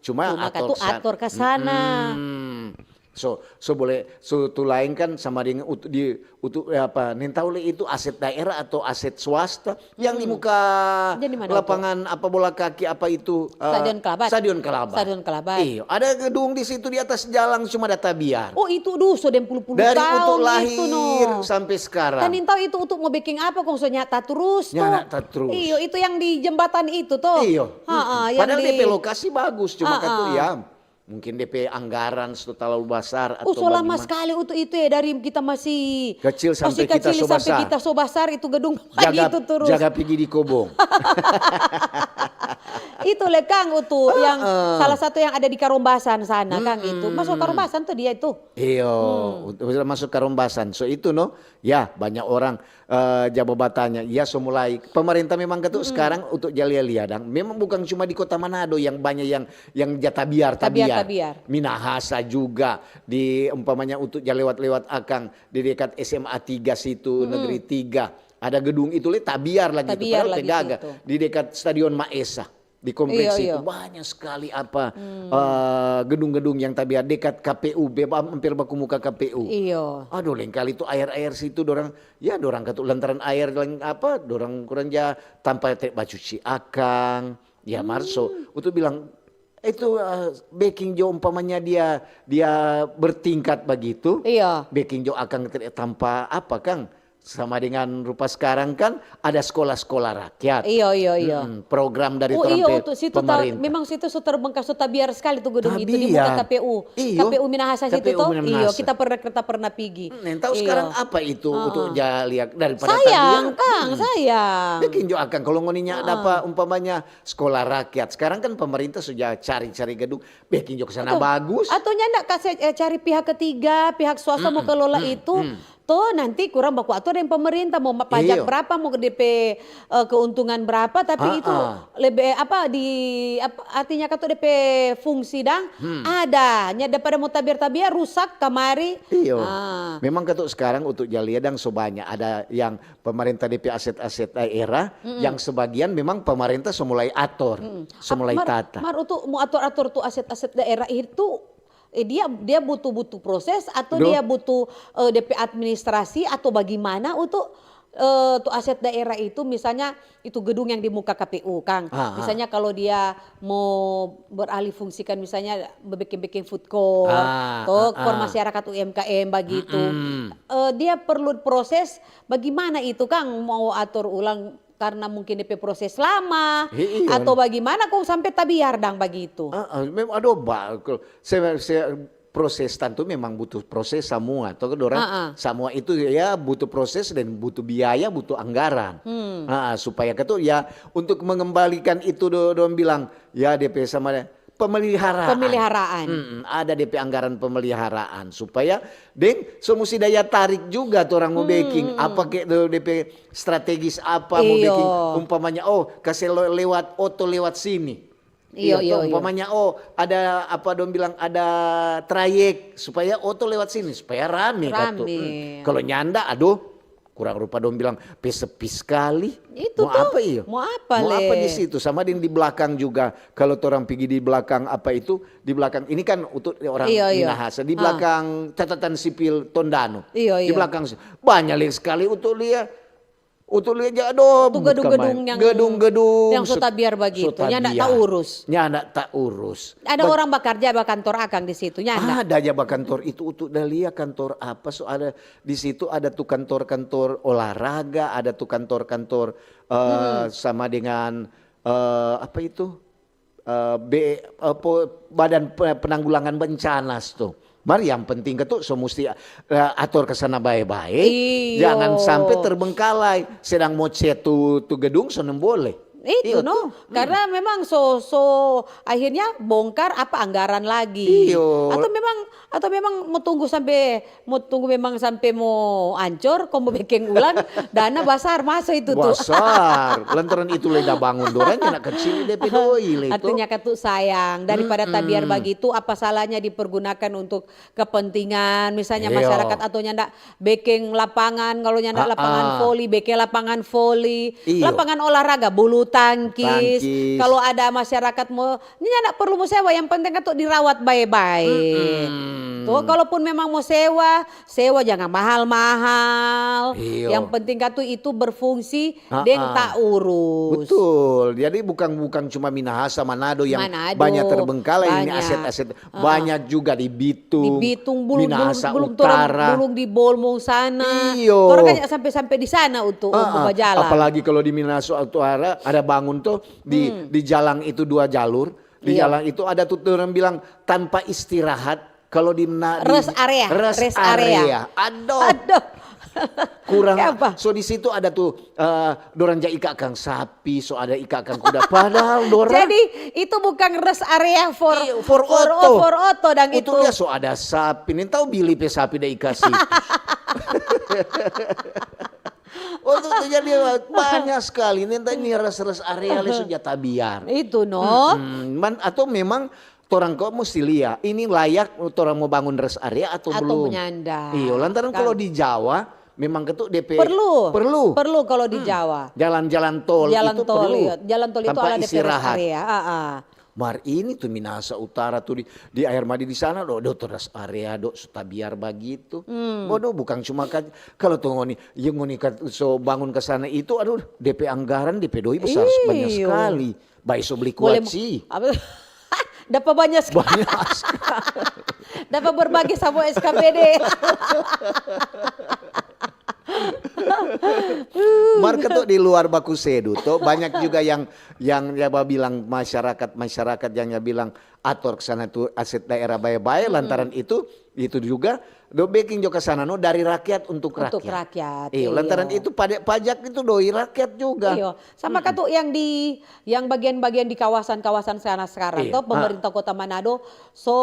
Cuma Cuma ator katu san- ator ka sana. Mm-mm. So, so boleh so tu lain kan sama dengan utu, di utu, eh, apa, nintau le itu aset daerah atau aset swasta yang di muka Jadi mana lapangan apa bola kaki apa itu, eh, Stadion Kalabat. Stadion Kalabat. Stadion Kalabat. Iyo, ada gedung di situ di atas jalan cuma ada tabiar. Oh, itu duh so deng puluh-puluh Dari tahun utu lahir itu no. Sampai sekarang. Kan nintau itu utu mau bikin apa kong so nyata terus to. Nyata terus. Iyo, itu yang di jembatan itu to. Iyo. Ha, ha, yang Padahal di D P lokasi bagus, cuma Ha, katu ha. Ya mungkin D P anggaran so talalu basar atau Oh, so lama bagaimana. Sekali utu itu ya, dari kita masih Kecil sampai masih kita kecil so sampai basar. Kita so basar itu gedung Jaga, itu terus. Jaga pigi di kobong. Itu le Kang utu yang salah satu yang ada di Karombasan sana Kang itu. Masuk Karombasan tuh dia itu. Iyo, untuk sudah masuk Karombasan. So itu no, ya banyak orang eh, jaba batanya. Ya so mulai. Pemerintah memang katu sekarang untuk jalia-lia dang. Memang bukan cuma di Kota Manado yang banyak yang yang ja tabiar, Tabiar, tabiar. Tabiar. Minahasa juga di umpamanya untuk ja lewat-lewat akang di dekat S M A tiga situ, Negeri tiga. Ada gedung itu le tabiar lagi itu, Tabiar padahal lagi pegaga situ. Di dekat Stadion Maesa. Di kompleks Iyo, itu iyo. Banyak sekali apa eh, gedung-gedung yang tabiar dekat K P U, be- hampir baku muka K P U. Iyo. Aduh, lain kali itu air-air situ dorang, ya dorang katu lantaran air leng apa, dorang kurang ja tampa te bacuci akang. Ya, mar so, untuk bilang, itu, eh, beking jo umpamanya dia, dia bertingkat bagitu, Iya. beking jo akang te-, tanpa apa, kang? Sama dengan rupa sekarang kan ada sekolah-sekolah rakyat. Iyo, iyo, iyo. Mm-mm, program dari Oh torang iyo, pe untuk situ ta, pemerintah. Memang situ so terbengkak, so tabiar sekali tu gedung itu di muka Tabiar. K P U, Iyo. K P U Minahasa situ K P U toh. Minahasa. Iyo, kita pernah, kita pernah pigi. Hmm, yang tahu Iyo. sekarang apa itu untuk ja lia daripada Sayang, tabiar? Kang, sayang. Beking jo akang kalau ngoni nya dapa umpamanya sekolah rakyat. Sekarang kan pemerintah sudah cari-cari gedung, beking jo ke sana bagus. Atau nyanda kasih, eh, cari pihak ketiga, pihak swasta mau kelola itu. Toh nanti kurang baku atur deng pemerintah mau ma-, pajak Iyo. Berapa, mau D P, eh, keuntungan berapa, tapi itu Ah, ah. Lebih apa di apa, artinya katu D P fungsi dang ada, nya daripada mau tabiar-tabiar rusak kamari. Iyo. Ah. Memang katu sekarang untuk ja lia dang so banyak ada yang pemerintah D P aset-aset daerah, yang sebagian memang pemerintah so mulai atur, so mulai Mar, tata. Mar, untuk mau atur-atur tu aset-aset daerah itu, eh, dia, dia butuh, butuh proses atau Duh. Dia butuh, eh, D P administrasi atau bagaimana untuk, eh, tu aset daerah itu, misalnya itu gedung yang di muka K P U, Kang. Ah, ah. Misalnya kalau dia mau beralih fungsikan, misalnya bikin-bikin food court, Ah, toh, ah, for ah. Masyarakat U M K M bagitu. Mm-mm. Eh, dia perlu proses bagaimana itu, Kang, mau atur ulang karena mungkin D P proses lama Iya. Atau bagaimana kong sampai tabiar dang bagitu? Ah, ah, memang aduh ba, kalau se, se, proses tantu memang butuh proses samua. Toh dorang Ah, ah. samua itu ya butuh proses dan butuh biaya, butuh anggaran. Hmm. Ah, ah, supaya katu ya untuk mengembalikan itu do, dong bilang ya D P sama pemeliharaan. Pemeliharaan. Mm-mm, ada D P anggaran pemeliharaan supaya deng so musti daya tarik juga tu orang mau Hmm, beking apa ke do D P strategis apa mau Iyo. beking umpamanya oh kasih le-, lewat oto lewat sini. Iyo, iyo, Toh, iyo. Umpamanya oh ada apa dong bilang ada trayek supaya oto lewat sini supaya rame katu. Rame. Hmm. Kalau nyanda aduh kurang rupa dong bilang pe sepi sekali. Itu Mau tuh, apa iyo? Mau apa Mau le? Apa di situ? Sama deng di belakang juga. Kalau torang pigi di belakang apa itu di belakang ini kan untuk orang Iyo, iyo. Minahasa di Ah. Belakang catatan sipil Tondano. Iyo, Di iyo. Belakang si- banyak lagi sekali untuk lia. Untuk lia ja aduh. Tu gedung-gedung yang gedung-gedung yang so so- tabiar bagitu, so nya ndak tabiar. Taurus. Nya ndak taurus. Ada orang bakarja bakantor akang di situ, nya ndak? Ada ja bakantor itu untuk da lia kantor apa so ada di situ ada tu kantor-kantor olahraga, ada tu kantor-kantor eh, sama dengan eh, apa itu eh, B, eh, po- badan pe- penanggulangan bencana tu. Mar yang penting itu so musti eh, ator ke sana bae-bae. Iyo. Jangan sampai terbengkalai. Sedang mo cat tu, tu gedung so nem boleh. Itu Iyo, no, tu. Karena memang so so akhirnya bongkar apa anggaran lagi. Iyo. Atau memang atau memang mau tunggu sampai mau tunggu memang sampai mau ancor, kong mau bikin ulang, dana basar masa itu tuh. Basar. Lantaran itu le da bangun dorang anak kecil de pe doi le to. Artinya katu sayang daripada tabiar bagitu apa salahnya dipergunakan untuk kepentingan misalnya Iyo. Masyarakat atau nyanda bekeng lapangan, kalau nyanda Ah, lapangan ah. voli, bekeng lapangan voli, Iyo. Lapangan olahraga bulu tangkis, Tangkis. Kalau ada masyarakat mau, ini nyanda perlu mau sewa, yang penting kan tuh dirawat bae-bae. Mm-mm. Tuh kalaupun memang mau sewa, sewa jangan mahal-mahal. Iyo. Yang penting kan tuh itu berfungsi Ah, deng ah. Taurus. Betul. Jadi bukan bukan cuma Minahasa, Manado yang Manado, banyak terbengkalai ini banyak. aset-aset. Banyak juga di Bitung, Di Bitung, belum, belum, Minahasa belum turun, Utara. Belum di Bolmong sana. Iyo. Orang kan sampai-sampai di sana untuk Ah, ah. berjalan. Apalagi kalau di Minahasa Utara ada bangun tuh di di jalan itu dua jalur. Di Iya. Jalan itu ada tuh orang bilang tanpa istirahat. Kalau di na- di- Rest area, rest, rest area. area. Aduh. Aduh. Kurang. Kenapa? So di situ ada tuh eh, dorang ja ika kang sapi, so ada ika kang kuda. Padahal dorang Jadi itu bukan rest area for Iya, for for, oto. For oto dan itu. Itu dia so ada sapi. Nih tahu bili pe sapi da ika situ. Untuk terjadi banyak sekali. Nih ini rest-rest area le sudah tabiar. Itu no. Mm-mm. Man, atau memang torang kok mesti lia ini layak torang mau bangun rest area atau, Atau belum? Nyanda. Iyo, lantaran Kan. Kalau di Jawa memang ketu D P Perlu. Perlu. Perlu kalau di Jawa. Jalan-jalan tol Jalan itu tol, perlu. Iya. Jalan tol itu Tanpa ala D P rest istirahat. Area. Ah, ah. Mar ini tu Minahasa Utara tu di, di Air Madi di sana do, do tu rest area do su tabiar bagitu. Hmm. Bodo bukang cuma ka, kalo tu ngoni, ya ngoni ka, so bangun ka sana itu, aduh, depe anggaran, depe doi besar, banyak sekali. Bae so bli kuaci. Dapa banyak sekali. Banyak sekali. Dapa berbagi sama S K P D. Mar katu di luar baku sedu to, banyak juga yang, yang ya babilang masyarakat, masyarakat yang ya bilang ator ke sana tu aset daerah bae-bae, lantaran itu, itu juga do beking jo ke sana no dari rakyat untuk rakyat. Untuk rakyat, iyo, lantaran itu pada pajak itu doi rakyat juga. Iyo, sama katu yang di, yang bagian-bagian di kawasan-kawasan sana sekarang to, pemerintah Kota Manado so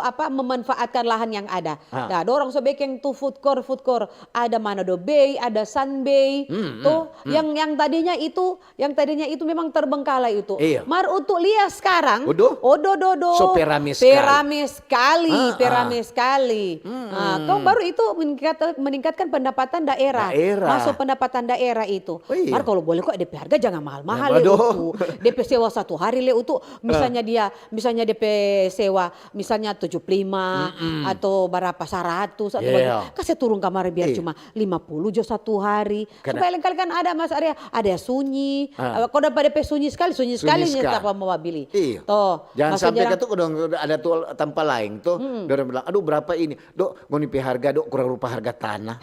apa memanfaatkan lahan yang ada. Nah, dorang so beking tu food court, food court. Ada Manado Bay, ada Sun Bay, to yang, yang tadinya itu, yang tadinya itu memang terbengkalai itu. Mar untuk lia sekarang, odo, odo, odo. So pe rame sekali. Pe rame sekali, pe rame sekali. Nah, kong baru itu meningkat-, meningkatkan pendapatan daerah. Daerah. Masuk pendapatan daerah itu. Oh, iya. Mar kalo boleh kok depe harga jangan mahal-mahal le utu. Depe sewa satu hari le utu, misalnya dia, misalnya depe sewa misalnya tujuh puluh lima atau berapa, seratus atau bagaimana, kase turun kamari biar cuma lima puluh jo satu hari. Supaya lengkali kan ada, Mas Arya, ada yang sunyi. Kalo dapa depe sunyi sekali, sunyi sekali, tapa mo babili. Iya. To, jangan sampe katu dong ada tu tampa laeng to. Dorang bilang, "Aduh, berapa ini?" "Dok, ngoni pe harga, Dok, kurang rupa harga tanah."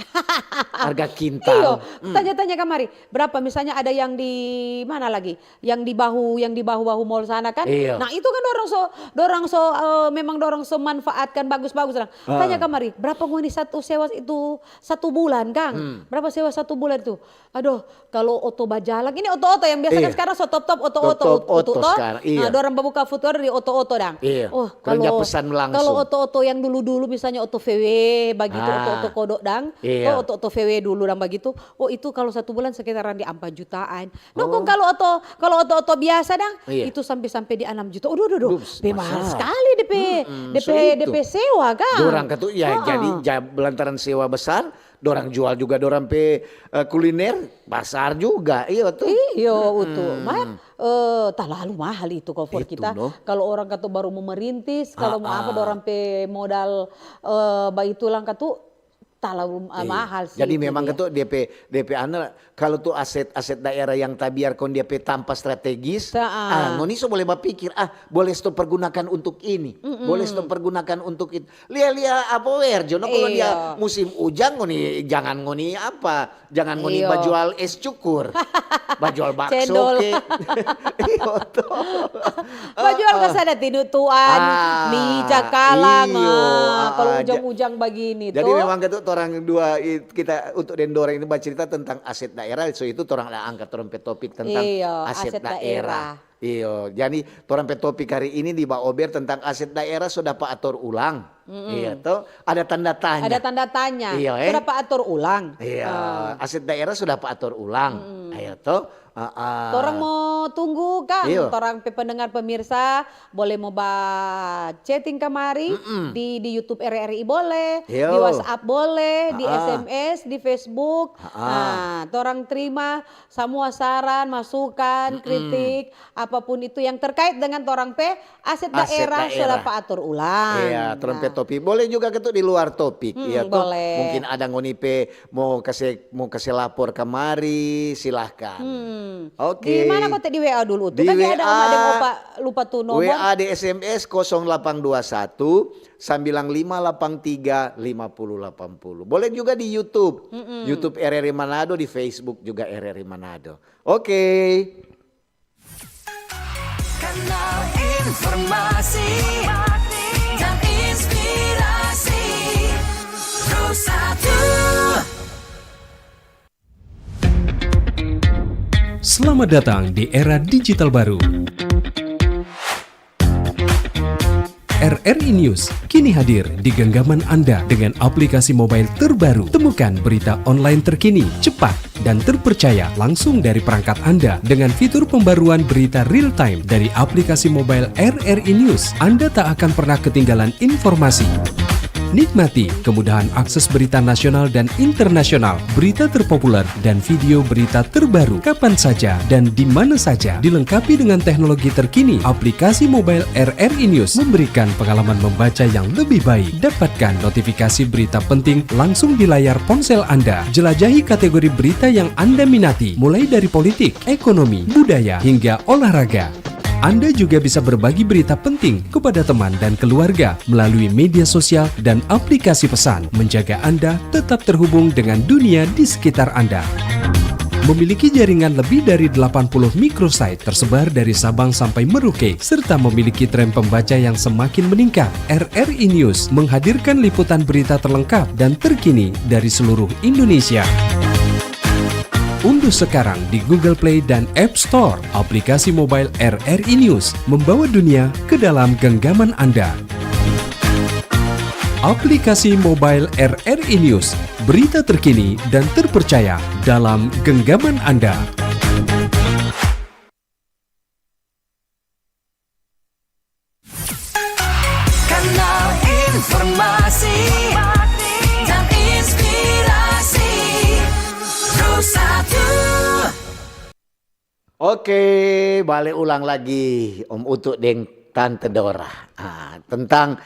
Harga kintal. Iyo, tanya-tanya kamari, berapa misalnya ada yang di mana lagi? Yang di bahu, yang di bahu-bahu mall sana kan. Iya. Nah, itu kan dorang so, dorang so, eh, memang dorang so manfaatkan bagus-bagus. Nah, tanya kamari, berapa ngoni satu sewa itu satu bulan, Kang? Berapa sewa satu bulan itu? Aduh, kalau oto bajalang, ini oto-oto yang biasa kan sekarang so top-top oto-oto, oto-oto sekarang, iya. Nah, dorang babuka food order di oto-oto dang. Iya. Oh, kalau pesan langsung. Kalau oto-oto yang dulu-dulu, misalnya oto V W bagitu, oto-oto kodok dang, iya, oto-oto V W dulu dang bagitu. Oh, itu kalau satu bulan sekitaran di ampa jutaan. No, kong kalau oto, kalau oto-oto biasa dang, itu sampe-sampe di anam juta. Aduh, aduh, aduh. Pe mahal skali depe, depe sewa, Kang. Dorang katu, ya, jadi lantaran sewa besar, dorang jual juga dorang pe, eh, kuliner, basar juga, iyo tu. Iyo, utu. Mar, eh, talalu mahal itu kalo for kita. Kalo orang katu baru mo merintis, kalo mo apa, dorang pe modal, eh, baitulang katu, talalu, eh, mahal sih. Jadi memang katu depe, depe anu, kalo tu aset, aset daerah yang tabiar kong depe tampa strategis, ah, ngoni so boleh bapikir, ah, boleh sto pergunakan untuk ini, boleh sto pergunakan untuk itu. Lia-lia apa wer jo no, kalo dia musim ujang ngoni, jangan ngoni apa, jangan ngoni bajual es cukur. Bajual bakso ke. Iyo to. Bajual ka sana tinutuan, mi cakalang, iyo, ah, kalo ujang-ujang bagini to. Jadi memang katu torang dua kita untuk deng dorang ini bacerita tentang aset daerah, so itu torang ada angkat torang pe topik tentang aset daerah. Iyo, jadi torang pe topik hari ini di Baober tentang aset daerah so dapa ator ulang. Iya to, ada tanda tanya. Ada tanda tanya. Iya, eh. So dapa ator ulang. Iya, aset daerah so dapa ator ulang. Iya to. Torang mo tunggu, Kang. Torang pe pendengar pemirsa boleh mo ba chatting kamari di, di YouTube R R I boleh, di WhatsApp boleh, di S M S, di Facebook. Nah, torang terima samua saran, masukan, kritik, apapun itu yang terkait dengan torang pe aset daerah so dapa ator ulang. Iya, torang pe topik. Boleh juga katu di luar topik, iya to. Mungkin ada ngoni pe mo kase, mo kase lapor kamari, silahkan. Oke. Di mana kata di W A dulu tu? Kan ada Oma deng Opa lupa tu nomor. W A di S M S kosong delapan dua satu, sembilan lima delapan tiga, lima puluh delapan puluh. Boleh juga di YouTube. YouTube R R I Manado, di Facebook juga R R I Manado. Oke. Kanal informasi dan inspirasi. Satu. Selamat datang di era digital baru. R R I News kini hadir di genggaman Anda dengan aplikasi mobile terbaru. Temukan berita online terkini, cepat, dan terpercaya langsung dari perangkat Anda dengan fitur pembaruan berita real time dari aplikasi mobile R R I News. Anda tak akan pernah ketinggalan informasi. Nikmati kemudahan akses berita nasional dan internasional, berita terpopuler, dan video berita terbaru kapan saja dan di mana saja, dilengkapi dengan teknologi terkini. Aplikasi mobile R R I News memberikan pengalaman membaca yang lebih baik. Dapatkan notifikasi berita penting langsung di layar ponsel Anda. Jelajahi kategori berita yang Anda minati, mulai dari politik, ekonomi, budaya, hingga olahraga. Anda juga bisa berbagi berita penting kepada teman dan keluarga melalui media sosial dan aplikasi pesan, menjaga Anda tetap terhubung dengan dunia di sekitar Anda. Memiliki jaringan lebih dari delapan puluh microsite tersebar dari Sabang sampai Merauke, serta memiliki tren pembaca yang semakin meningkat. R R I News menghadirkan liputan berita terlengkap dan terkini dari seluruh Indonesia. Unduh sekarang di Google Play dan App Store aplikasi mobile R R I News, membawa dunia ke dalam genggaman Anda. Aplikasi mobile R R I News, berita terkini dan terpercaya dalam genggaman Anda. Kanal informasi dan inspirasi Bersatu. Oke, bale ulang lagi Om Utu deng Tante Dora. Ah, tentang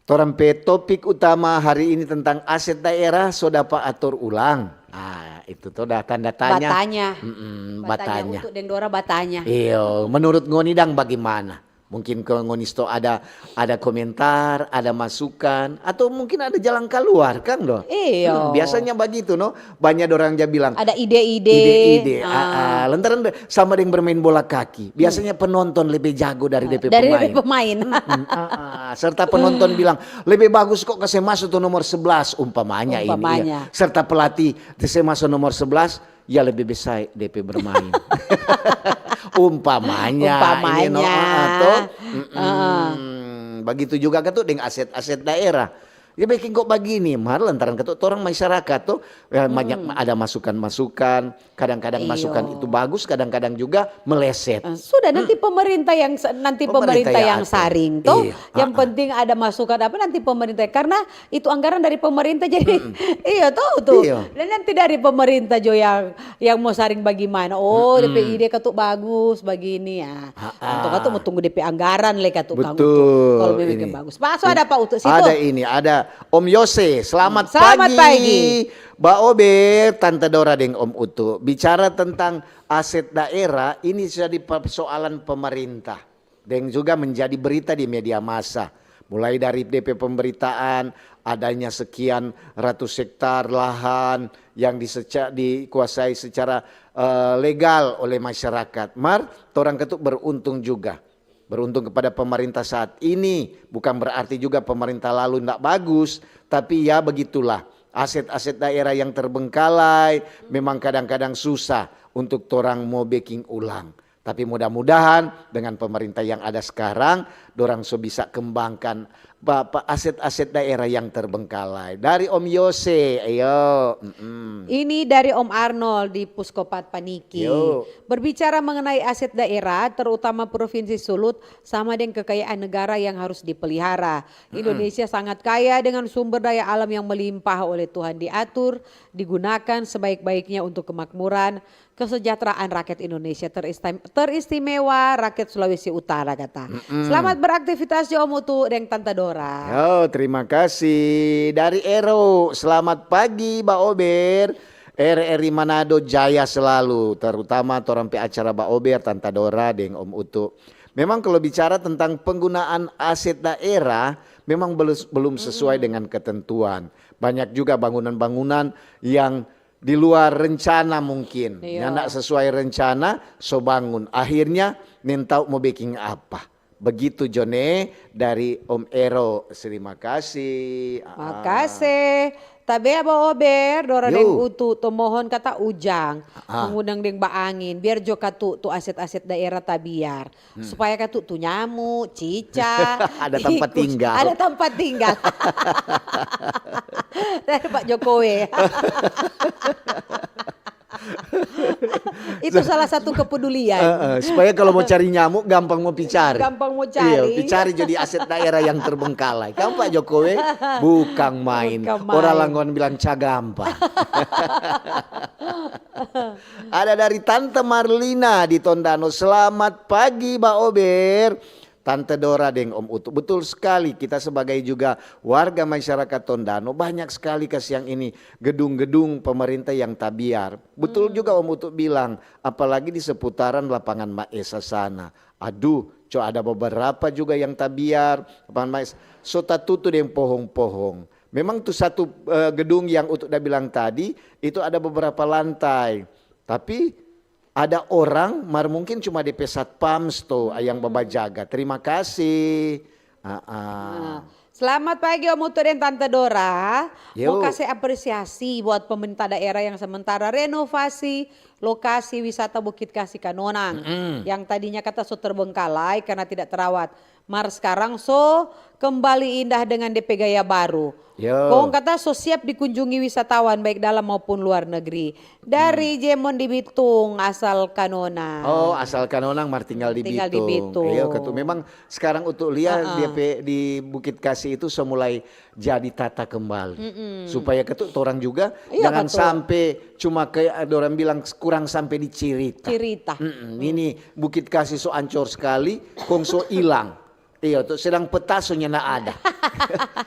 torang pe topik utama hari ini tentang aset daerah so dapa atur ulang. Ah, itu to da tanda tanya. Batanya. Mm-mm, batanya. Batanya. Utu deng Dora batanya. Iyo, menurut ngoni dang bagimana? Mungkin ko ngoni sto ada, ada komentar, ada masukan, atau mungkin ada jalan kaluar, kang do? Iyo. Hmm, biasanya bagitu, no? Banya dorang ja bilang, ada ide-ide. Ide-ide, ah, ah, lantaran de-, sama deng bermain bola kaki. Biasanya penonton lebe jago dari depe pemain. Dari depe pemain. Mm-mm, ah, ah. Serta penonton bilang, "Lebe bagus kok kase maso tu nomor sebelas," umpamanya ini, iya. Umpamanya. Serta pelatih kase maso nomor sebelas, ya lebe besar depe bermain. Umpamanya, ini no, ah, ah, to. Mm-mm. Bagitu juga katu deng aset-aset daerah. Ya beking kok bagini, mar lantaran katu torang masyarakat to, ya, banyak ada masukan-masukan, kadang-kadang masukan itu bagus, kadang-kadang juga meleset. Eh, sudah, nanti pemerintah yang sa-, nanti pemerintah yang atur. Pemerintah yang saring to. Iya, yang penting ada masukan apa, nanti pemerintah, karena itu anggaran dari pemerintah, jadi iya, tahu tuh. Iya. Dan nanti dari pemerintah jo yang, yang mau saring bagimana. Oh, depe ide katu bagus bagini ya. Anto katu mo tunggu depe anggaran le katu kang Utu. Betul, kalau memang ini bagus. Pak, so ada Pak Utu situ. Ada ini, ada Om Yose. Selamat pagi. Selamat pagi. Ba Obe, Tante Dora deng Om Utu. Bicara tentang aset daerah, ini jadi persoalan pemerintah. Deng juga menjadi berita di media massa. Mulai dari depe pemberitaan, adanya sekian ratus hektar lahan yang diseca-, dikuasai secara, eh, legal oleh masyarakat. Mar, torang katu beruntung juga. Beruntung kepada pemerintah saat ini, bukan berarti juga pemerintah lalu ndak bagus, tapi ya begitulah. Aset-aset daerah yang terbengkalai memang kadang-kadang susah untuk torang mo beking ulang. Tapi mudah-mudahan dengan pemerintah yang ada sekarang, dorang so bisa kembangkan pa-, pa-, aset-aset daerah yang terbengkalai. Dari Om Yose, ayo. Mm-mm. Ini dari Om Arnold di Puskopat Paniki. Yo. Berbicara mengenai aset daerah, terutama Provinsi Sulut, sama deng kekayaan negara yang harus dipelihara. Mm-mm. Indonesia sangat kaya dengan sumber daya alam yang melimpah oleh Tuhan diatur, digunakan sebaik-baiknya untuk kemakmuran, kesejahteraan rakyat Indonesia, teristim-, teristimewa rakyat Sulawesi Utara, kata. Mm-mm. Selamat beraktivitas jo Om Utu deng Tante Dora. Yo, terima kasih. Dari Ero, selamat pagi, Ba Ober. R R I Manado jaya selalu, terutama torang pe acara Ba Ober, Tante Dora, deng Om Utu. Memang kalau bicara tentang penggunaan aset daerah, memang belus-, belum sesuai dengan ketentuan. Banyak juga bangunan-bangunan yang di luar rencana mungkin. Iya. Nyanda sesuai rencana, so bangun. Akhirnya, nintau mo beking apa. Begitu, Jone, dari Om Ero. Terima kasih. Ah. Makase. Tabea Ba Ober, Dora deng Utu, to mohon kata ujang. Ah. Mengundang deng baangin, biar jo katu tu aset-aset daerah tabiar. Hmm. Supaya katu tu nyamu, cicak, ada tempat tinggal. Ada tempat tinggal. Dari Pak Jokowi. Itu salah satu kepedulian. Eh, eh, supaya kalau mau cari nyamuk gampang mau picari. Gampang mau Iya, cari. Picari jadi aset daerah yang terbengkalai. Kan Pak Jokowi bukan main. Bukan main. Orang Langgon bilang cagampa. Ada dari Tante Marlina di Tondano. Selamat pagi, Ba Ober. Tante Dora deng Om Utu. Betul sekali, kita sebagai juga warga masyarakat Tondano, banyak sekali kasiang ini gedung-gedung pemerintah yang tabiar. Betul juga Om Utu bilang, apalagi di seputaran lapangan Maesa sana. Aduh, co ada beberapa juga yang tabiar, lapangan Maesa. So tatutu deng pohong-pohong. Memang tu satu eh, gedung yang Utu da bilang tadi, itu ada beberapa lantai. Tapi ada orang, mar mungkin cuma depe satpam sto yang babajaga. Terima kasih. Ah, ah. Nah, selamat pagi Om Utu dan Tante Dora. Yo. Mau kasih apresiasi buat pemerintah daerah yang sementara renovasi lokasi wisata Bukit Kasih Kanonang yang tadinya kata so terbengkalai karena tidak terawat. Mar sekarang so kembali indah dengan depe gaya baru. Yo. Kong kata so siap dikunjungi wisatawan baik dalam maupun luar negeri. Dari Jemon di Bitung, asal Kanonang. Oh, asal Kanonang mar tinggal di Tinggal di Bitung. Bitung. Iya, ketu. Memang sekarang untuk lihat dia pe di Bukit Kasih itu so mulai jadi tata kembali. Supaya ketu orang juga Iya, jangan ketu. Sampai cuma ke ada orang bilang kurang sampai dicerita. Cirita. Mm-mm. Ini Bukit Kasih so ancor sekali, kong so hilang. Iya, tu sedang peta so nyanda ada.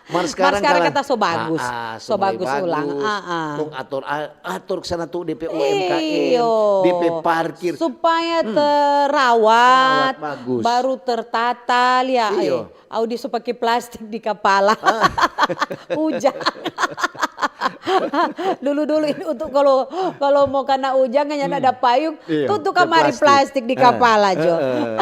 Mar sekarang, sekarang kalah- kata so bagus. Ah, ah, So mulai bagus ulang. Ah, ah. Kong atur, a- atur ke sana tu D P U M K M, Iyo. D P parkir. Supaya terawat, Terawat bagus. Baru tertata, lia. Iyo. Eh, Audi so pake plastik di kapala. Ujang. Dulu-dulu ini untuk kalau kalau mau kena ujang yang ada payung, Iya, tutu ke kamari plastik di kapala jo. Eh, eh.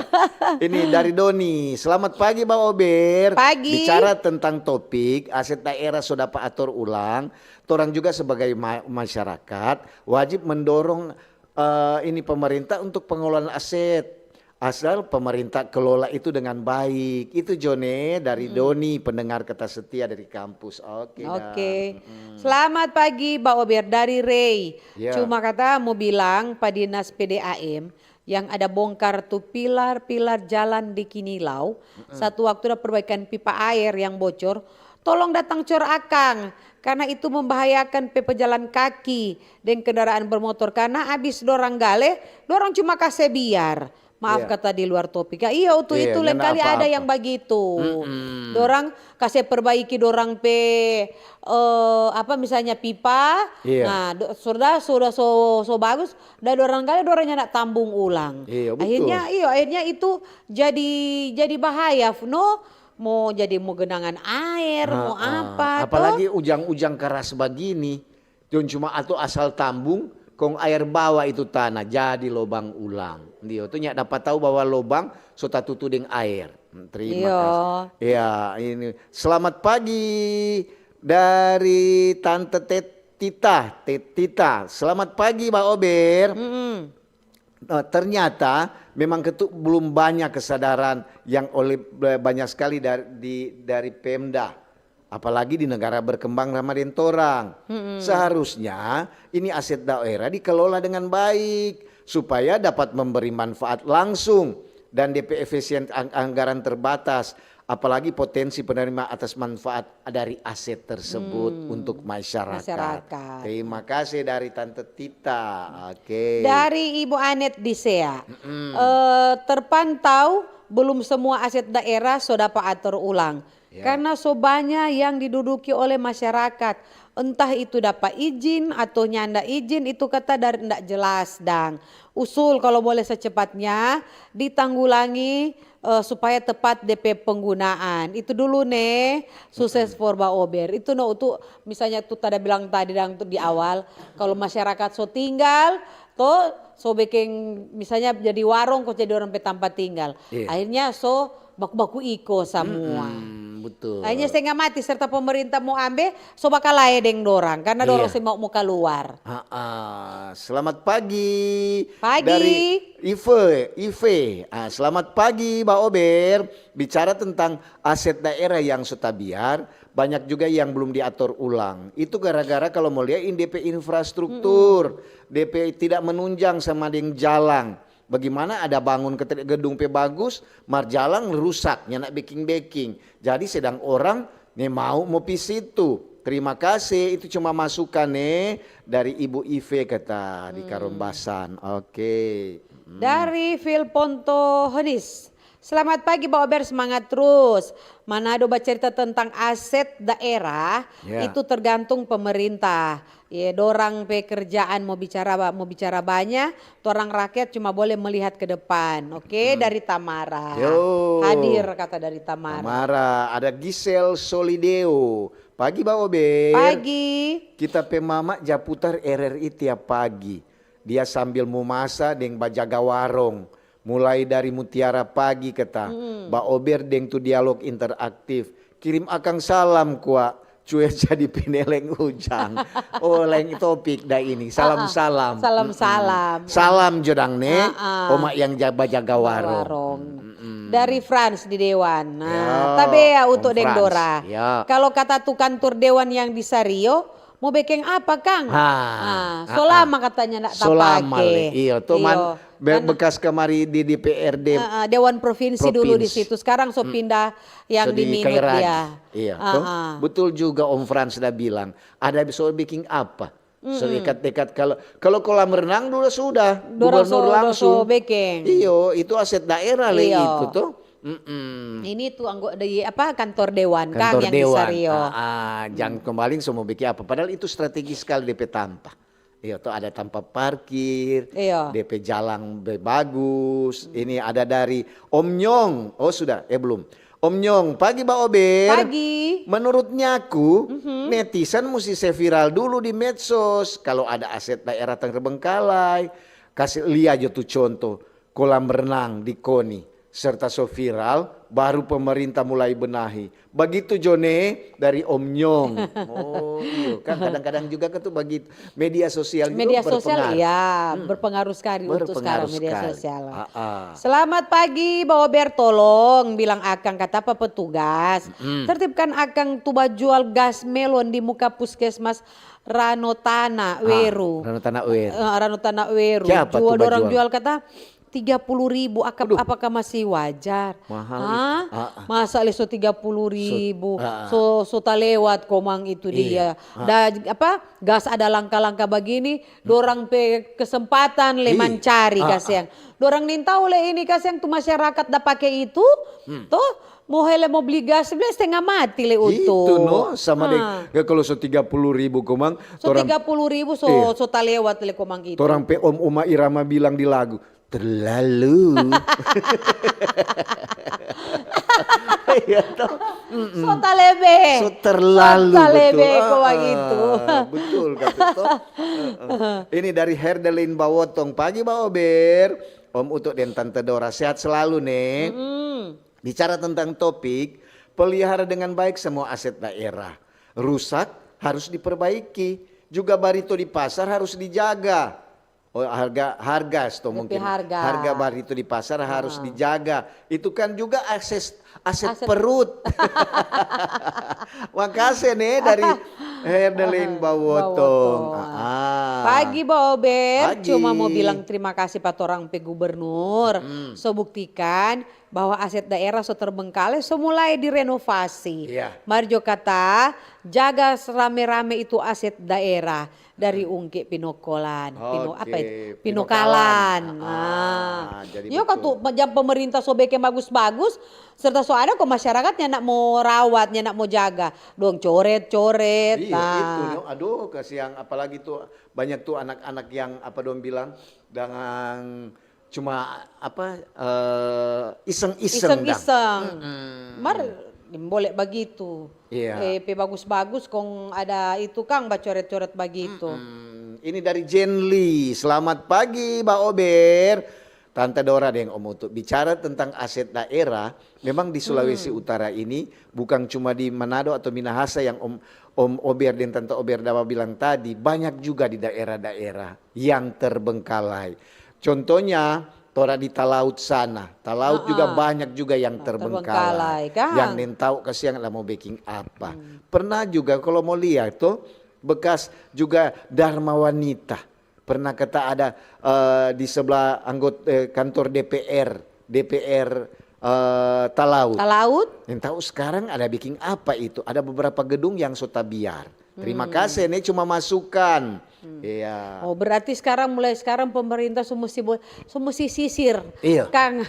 Ini dari Doni. Selamat pagi, Bang Ober. Pagi. Bicara tentang topik aset daerah so dapa ator ulang, torang juga sebagai ma- masyarakat wajib mendorong eh, ini pemerintah untuk pengelolaan aset. Asal pemerintah kelola itu dengan baik. Itu Jone dari Doni, pendengar kata setia dari kampus. Oke. Dah. Oke. Selamat pagi, Ba Ober dari Rey. Ya. Cuma kata mau bilang, pa dinas P D A M yang ada bongkar tu pilar-pilar jalan di Kinilau, satu waktu ada perbaikan pipa air yang bocor, tolong datang cor akang, karena itu membahayakan pe pejalan kaki deng kendaraan bermotor, karena abis dorang gale, dorang cuma kase biar. Maaf Iya. Kata di luar topik. Ya, iya, utu Iya, itu lain nyanda kali ada apa-apa. Yang bagitu. Dorang kase perbaiki dorang pe eh, apa misalnya pipa. Iya. Nah, do- sudah sudah so so bagus, dan dorang gale dorang nyanda tambung ulang. Iya, betul. Akhirnya, iyo, akhirnya itu jadi jadi bahaya, no, mau jadi mau genangan air, mau Ah, apa, apalagi ujang-ujang keras begini. Dong cuma atu asal tambung, kong air bawa itu tanah jadi lobang ulang. Dia tu nyak dapat tahu bahwa lobang so tatutu deng air. Hmm, terima Iya. kasih. Ya, ini selamat pagi dari Tante Tet- Tita, Tet- Tita. Selamat pagi, Ba Ober. Mm-mm. Eh, ternyata memang ketu belum banyak kesadaran yang oleh banyak sekali dari di, dari Pemda, apalagi di negara berkembang sama deng torang. Seharusnya ini aset daerah dikelola dengan baik supaya dapat memberi manfaat langsung dan D P efisien ang- anggaran terbatas, apalagi potensi penerima atas manfaat dari aset tersebut untuk masyarakat. Masyarakat. Terima kasih dari Tante Tita. Oke. Dari Ibu Anet di Sea, eh, terpantau belum semua aset daerah so dapa ator ulang. Karena so banya yang diduduki oleh masyarakat. Entah itu dapa izin atau nyanda izin, itu kata dari ndak jelas dang. Usul kalau boleh secepatnya ditanggulangi eh, supaya tepat D P penggunaan. Itu dulu ne, sukses for Ba Ober. Itu no, tu misalnya tu tada bilang tadi dang tu di awal, kalau masyarakat so tinggal, to so bekeng misalnya jadi warung, kong jadi orang pe tampa tinggal. Iya. Akhirnya so baku-baku iko samua. Hmm, Betul. Akhirnya setengah mati serta pemerintah mau ambe, so bakalae deng dorang karena dorang Iya. se mau, mau kaluar. Ah, ah. Selamat pagi. Pagi. Dari Ive, Ive. Ah, selamat pagi, Ba Ober. Bicara tentang aset daerah yang so tabiar, banyak juga yang belum diatur ulang. Itu gara-gara kalau mau lihat ini D P infrastruktur, D P tidak menunjang sama deng jalang. Bagaimana ada bangun ketre-, gedung pe bagus, mar jalang rusak, nyanda beking-beking. Jadi sedang orang ne mau mo pi situ. Terima kasih, itu cuma masukan ne dari Ibu Ive kata di Karombasan. Oke. Hmm. Dari Phil Ponto Henis. Selamat pagi, Ba Ober, semangat terus. Manado bacerita tentang aset daerah, Ya. itu tergantung pemerintah. Ya, dorang pe kerjaan mau bicara ba-, mau bicara banya, torang rakyat cuma boleh melihat ke depan. Oke, dari Tamara. Yo. Hadir kata dari Tamara. Tamara, ada Gisel Solideo. Pagi, Ba Ober. Pagi. Kita pe mama ja putar R R I tiap pagi. Dia sambil mo masa deng bajaga warong. Mulai dari Mutiara Pagi kata, Ba Ober deng tu dialog interaktif. Kirim akang salam kwa, cue jadi pineleng ujang. Oh, laeng topik dah ini. Salam-salam. Salam-salam. Salam jo dang ne, Ah, ah. Oma yang ja-, bajaga warong. Warong. Dari France di Dewan. Nah, Ya, tabea Om untuk deng Frans. Dora. Ya. Kalau kata tu kantor Dewan yang di Sario, mau bekeng apa, Kang? Ha. Ah, so Ah, ah. lama katanya ndak So lama tapake. le. Iyo, to man Iyo, be- kan bekas kemari di D P R D. Ah, ah, Dewan Provinsi dulu di Propinsi. situ, sekarang so pindah yang So di Minut Kairagi. dia. Iya, Ah, toh? ah. Betul juga Om Frans dah bilang, ada so biking apa? So dekat-dekat kalau kalau kolam renang dulu sudah, Dorang gubernur so, langsung. So bekeng. Iyo, itu aset daerah le Iyo. Itu toh. Mm-mm. Ini tuh anggota di apa kantor dewan Kang Kantor yang di dewan. Sario. Ah, ah, jangan kembali semua bikin apa. Padahal itu strategis sekali D P tampa. Iya, tuh ada tampa parkir, Iya. D P jalan be-, bagus. Ini ada dari Om Nyong. Oh sudah, eh belum. Om Nyong, pagi Ba Ober. Pagi. Menurut nyaku, netizen musti se viral dulu di medsos. Kalau ada aset daerah terbengkalai, kasih lia jo tu contoh kolam renang di Koni, serta so viral, baru pemerintah mulai benahi. Bagitu jo ne dari Om Nyong. Oh iyo, kan kadang-kadang juga kan tuh bagitu. Media sosial juga Media sosial berpengaruh. Iya, berpengaruh sekali untuk sekarang Berpengaruh media sekali. Sosial. Ah, ah. Selamat pagi, Ba Ober, tolong bilang akang kata apa petugas. Tertibkan akang tu bajual gas melon di muka puskesmas Ranotana Weru. Ranotana Weru. Eh, Ranotana Weru. Siapa Jual tu dorang bajual? Jual kata tiga puluh ribu, aka- apakah masih wajar? Mahal Hah? itu. Ah, ah. Masa le so tiga puluh ribu, So, ah, ah. so, so talewat komang itu Iya. dia. Da, apa, gas ada langka-langka bagini, dorang pe kesempatan le Iya. mancari Ah, ah. kasiang. Dorang nintau le ini kasiang tu masyarakat da pake itu, toh, mo hele mo bli gas, bli setengah mati le Itu utu. No, sama deng Ah. ya, kalau so tiga puluh ribu komang, So torang tiga puluh ribu so, Iya. so talewat le komang itu. Torang pe Om Uma Irama bilang di lagu, terlalu. Iya toh. So talebe. So terlalu So talebe betul. ko Ah, bagitu. Ah, betul kata toh. Heeh. Ini dari Herdelin Bawotong. Pagi Ba Ober. Om Uto dan Tante Dora sehat selalu ne. Hmm. Bicara tentang topik, pelihara dengan baik semua aset daerah. Rusak harus diperbaiki. Juga barito di pasar harus dijaga. Oh, harga harga atau Lebih mungkin harga. Harga barito di pasar harus dijaga. Itu kan juga akses aset, Aset. Perut. Makasih nih dari Herdelin Bawotong. Bawotong. Ah, ah. Pagi Ba Ober, Pagi. Cuma mau bilang terima kasih pa torang pe gubernur. So buktikan bahwa aset daerah so terbengkalai, so mulai direnovasi. Iya. Mar jo kata, jaga rame-rame itu aset daerah dari ungke pinokolan. Pino, Oke, apa itu? pinokalan. Pinokalan. Ah, Ah. jadi Iyo kan betul. Tu, jam pemerintah so beking bagus-bagus, serta so ada ko masyarakat nyanda mo rawat, nyanda mo jaga. Dong coret-coret. Iya, Nah. Itu no. Aduh, kasihan, apalagi tuh banyak tuh anak-anak yang apa dong bilang dengan cuma apa eh, iseng-iseng dang. Iseng-iseng. Mar boleh bagitu. Iya. Eh, pe bagus-bagus kong ada itu kang bacoret-coret bagitu. Hmm, ini dari Jen Lee. Selamat pagi, Ba Ober. Tanta Dora deng Om Utu, bicara tentang aset daerah, memang di Sulawesi Utara ini, bukan cuma di Manado atau Minahasa yang Om, Om Ober deng Tanta Ober Dawa bilang tadi, banyak juga di daerah-daerah yang terbengkalai. Contohnya, tora di Talaut sana. Talaut juga banyak juga yang terbengkalai. Terbengkalai, kan? Yang nintau kasiang lah mo beking apa. Pernah juga kalau mo lia to, bekas juga Dharma Wanita. Pernah kata ada, eh, di sebelah anggot-, eh, kantor D P R, D P R, eh, Talaut. Talaut? Nintau sekarang ada beking apa itu. Ada beberapa gedung yang so tabiar. Terima kasih, ini cuma masukan. Iya. Oh, berarti sekarang, mulai sekarang pemerintah so musti bo-, so musti sisir. Iya. Kang,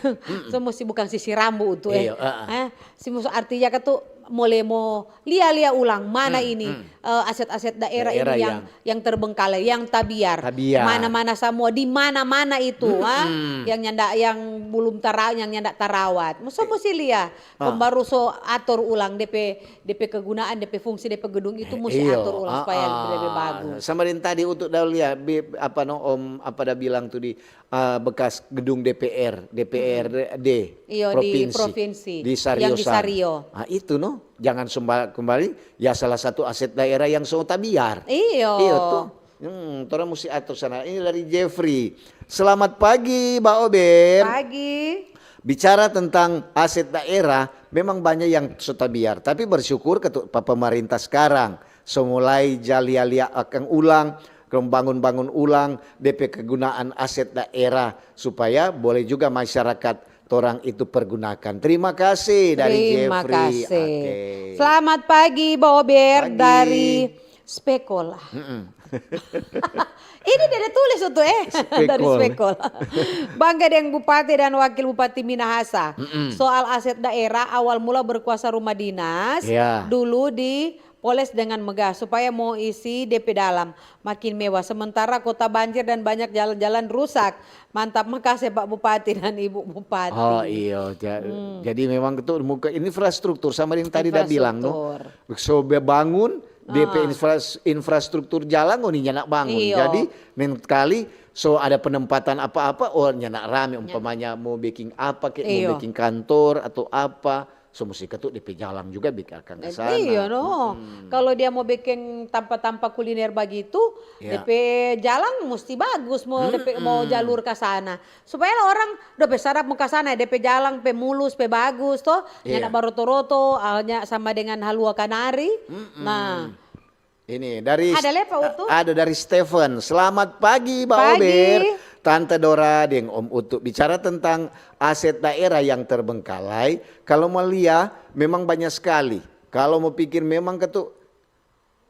so musti bukan sisir rambu tu, eh. Iya, heeh. Eh, si musti artinya katu mulai mo lia-lia ulang mana ini, eh, aset-aset daerah ini yang, yang terbengkalai, yang tabiar. Tabiar. Mana-mana samua, di mana-mana itu, ah, yang nyanda, yang belum tara-, yang nyanda tarawat. Musti, musti lia. Kong baru so ator ulang depe, depe kegunaan, depe fungsi, depe gedung itu musti ator ulang supaya lebih bagus. Sama deng tadi untuk da lia, bi-, apa no, Om, apa da bilang tu di, ah, bekas gedung D P R, D P R D provinsi, di Sario sana. Yang di Sario. Ah, itu no, jangan semba-, kembali, ya salah satu aset daerah yang so tabiar. Iyo. Iyo to. Hmm, torang musti ator sana. Ini dari Jeffrey. Selamat pagi, Ba Ober. Pagi. Bicara tentang aset daerah, memang banya yang so tabiar. Tapi bersyukur katu pa pemerintah skarang. So mulai ja lia-lia akang ulang, kong bangun-bangun ulang depe kegunaan aset daerah supaya boleh juga masyarakat torang itu pergunakan. Terima kasih dari Jeffrey. Terima kasih. Oke. Selamat pagi, Ba Ober, dari Spekol. Ini dia ada tulis itu, eh. Dari Spekol. Bangga deng Bupati dan Wakil Bupati Minahasa. Soal aset daerah, awal mula berkuasa rumah dinas, dulu di poles dengan megah supaya mo isi depe dalam makin mewah. Sementara kota banjir dan banyak jalan-jalan rusak. Mantap, makase Pak Bupati dan Ibu Bupati. Oh iyo, ja-, jadi memang itu muka infrastruktur sama yang tadi da bilang no. Infrastruktur. So be bangun, depe infras-, infrastruktur jalan ngoni nyanda bangun. Iyo. Jadi lain kali so ada penempatan apa-apa, oh nyanda rame, umpamanya mo beking apa kek, mo beking kantor atau apa. So musti katu depe jalang juga bikin akang ka sana. Iyo no. Kalau dia mo beking tampa-tampa kuliner bagitu, depe jalang musti bagus mo, depe mo jalur ka sana. Supaya lah orang, dope sadap mo ka sana, depe jalang pe mulus, pe bagus to, nyanda baroto-roto, ah, nya sama dengan halua kanari. Nah. Ini dari, ada lei, Pak Utu? Ada dari Stephen. Selamat pagi, Ba Ober, Tante Dora deng Om Utu. Bicara tentang aset daerah yang terbengkalai, kalau mo lia, memang banya skali. Kalau mo pikir memang katu,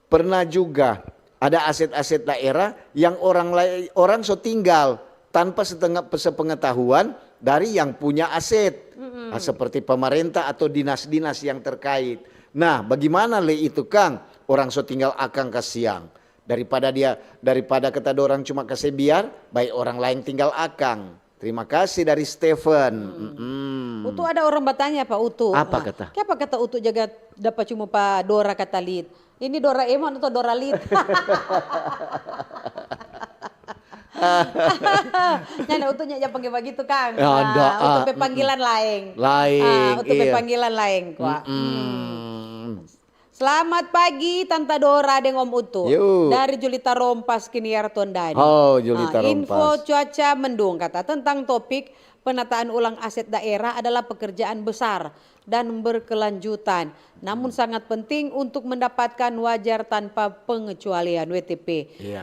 pernah juga ada aset-aset daerah yang orang lai-, orang so tinggal tanpa setengah, sepengetahuan dari yang punya aset. Ah, seperti pemerintah atau dinas-dinas yang terkait. Nah, bagimana lei itu, kang? Orang so tinggal akang kasiang. Daripada dia, daripada kata dorang cuma kase biar, bae orang laeng tinggal akang. Terima kasih dari Stephen. Mm-mm. Utu, ada orang batanya pa Utu. Apa kata? Kiapa kata Utu jaga dapa cuma pa Dora kata lit? Ini Doraemon atau Doralit? Nyanda, Utu nya ja pangge bagitu, kang. Ya, nda, Utu pe panggilan laeng. Laeng, Utu pe panggilan laeng kwa. Selamat pagi, Tanta Dora deng Om Utu. Yo. Dari Julita Rompas, Kiniar Tondani. Oh, Julita Rompas. Info cuaca mendung, kata, tentang topik penataan ulang aset daerah adalah pekerjaan besar dan berkelanjutan, namun sangat penting untuk mendapatkan wajar tanpa pengecualian, W T P,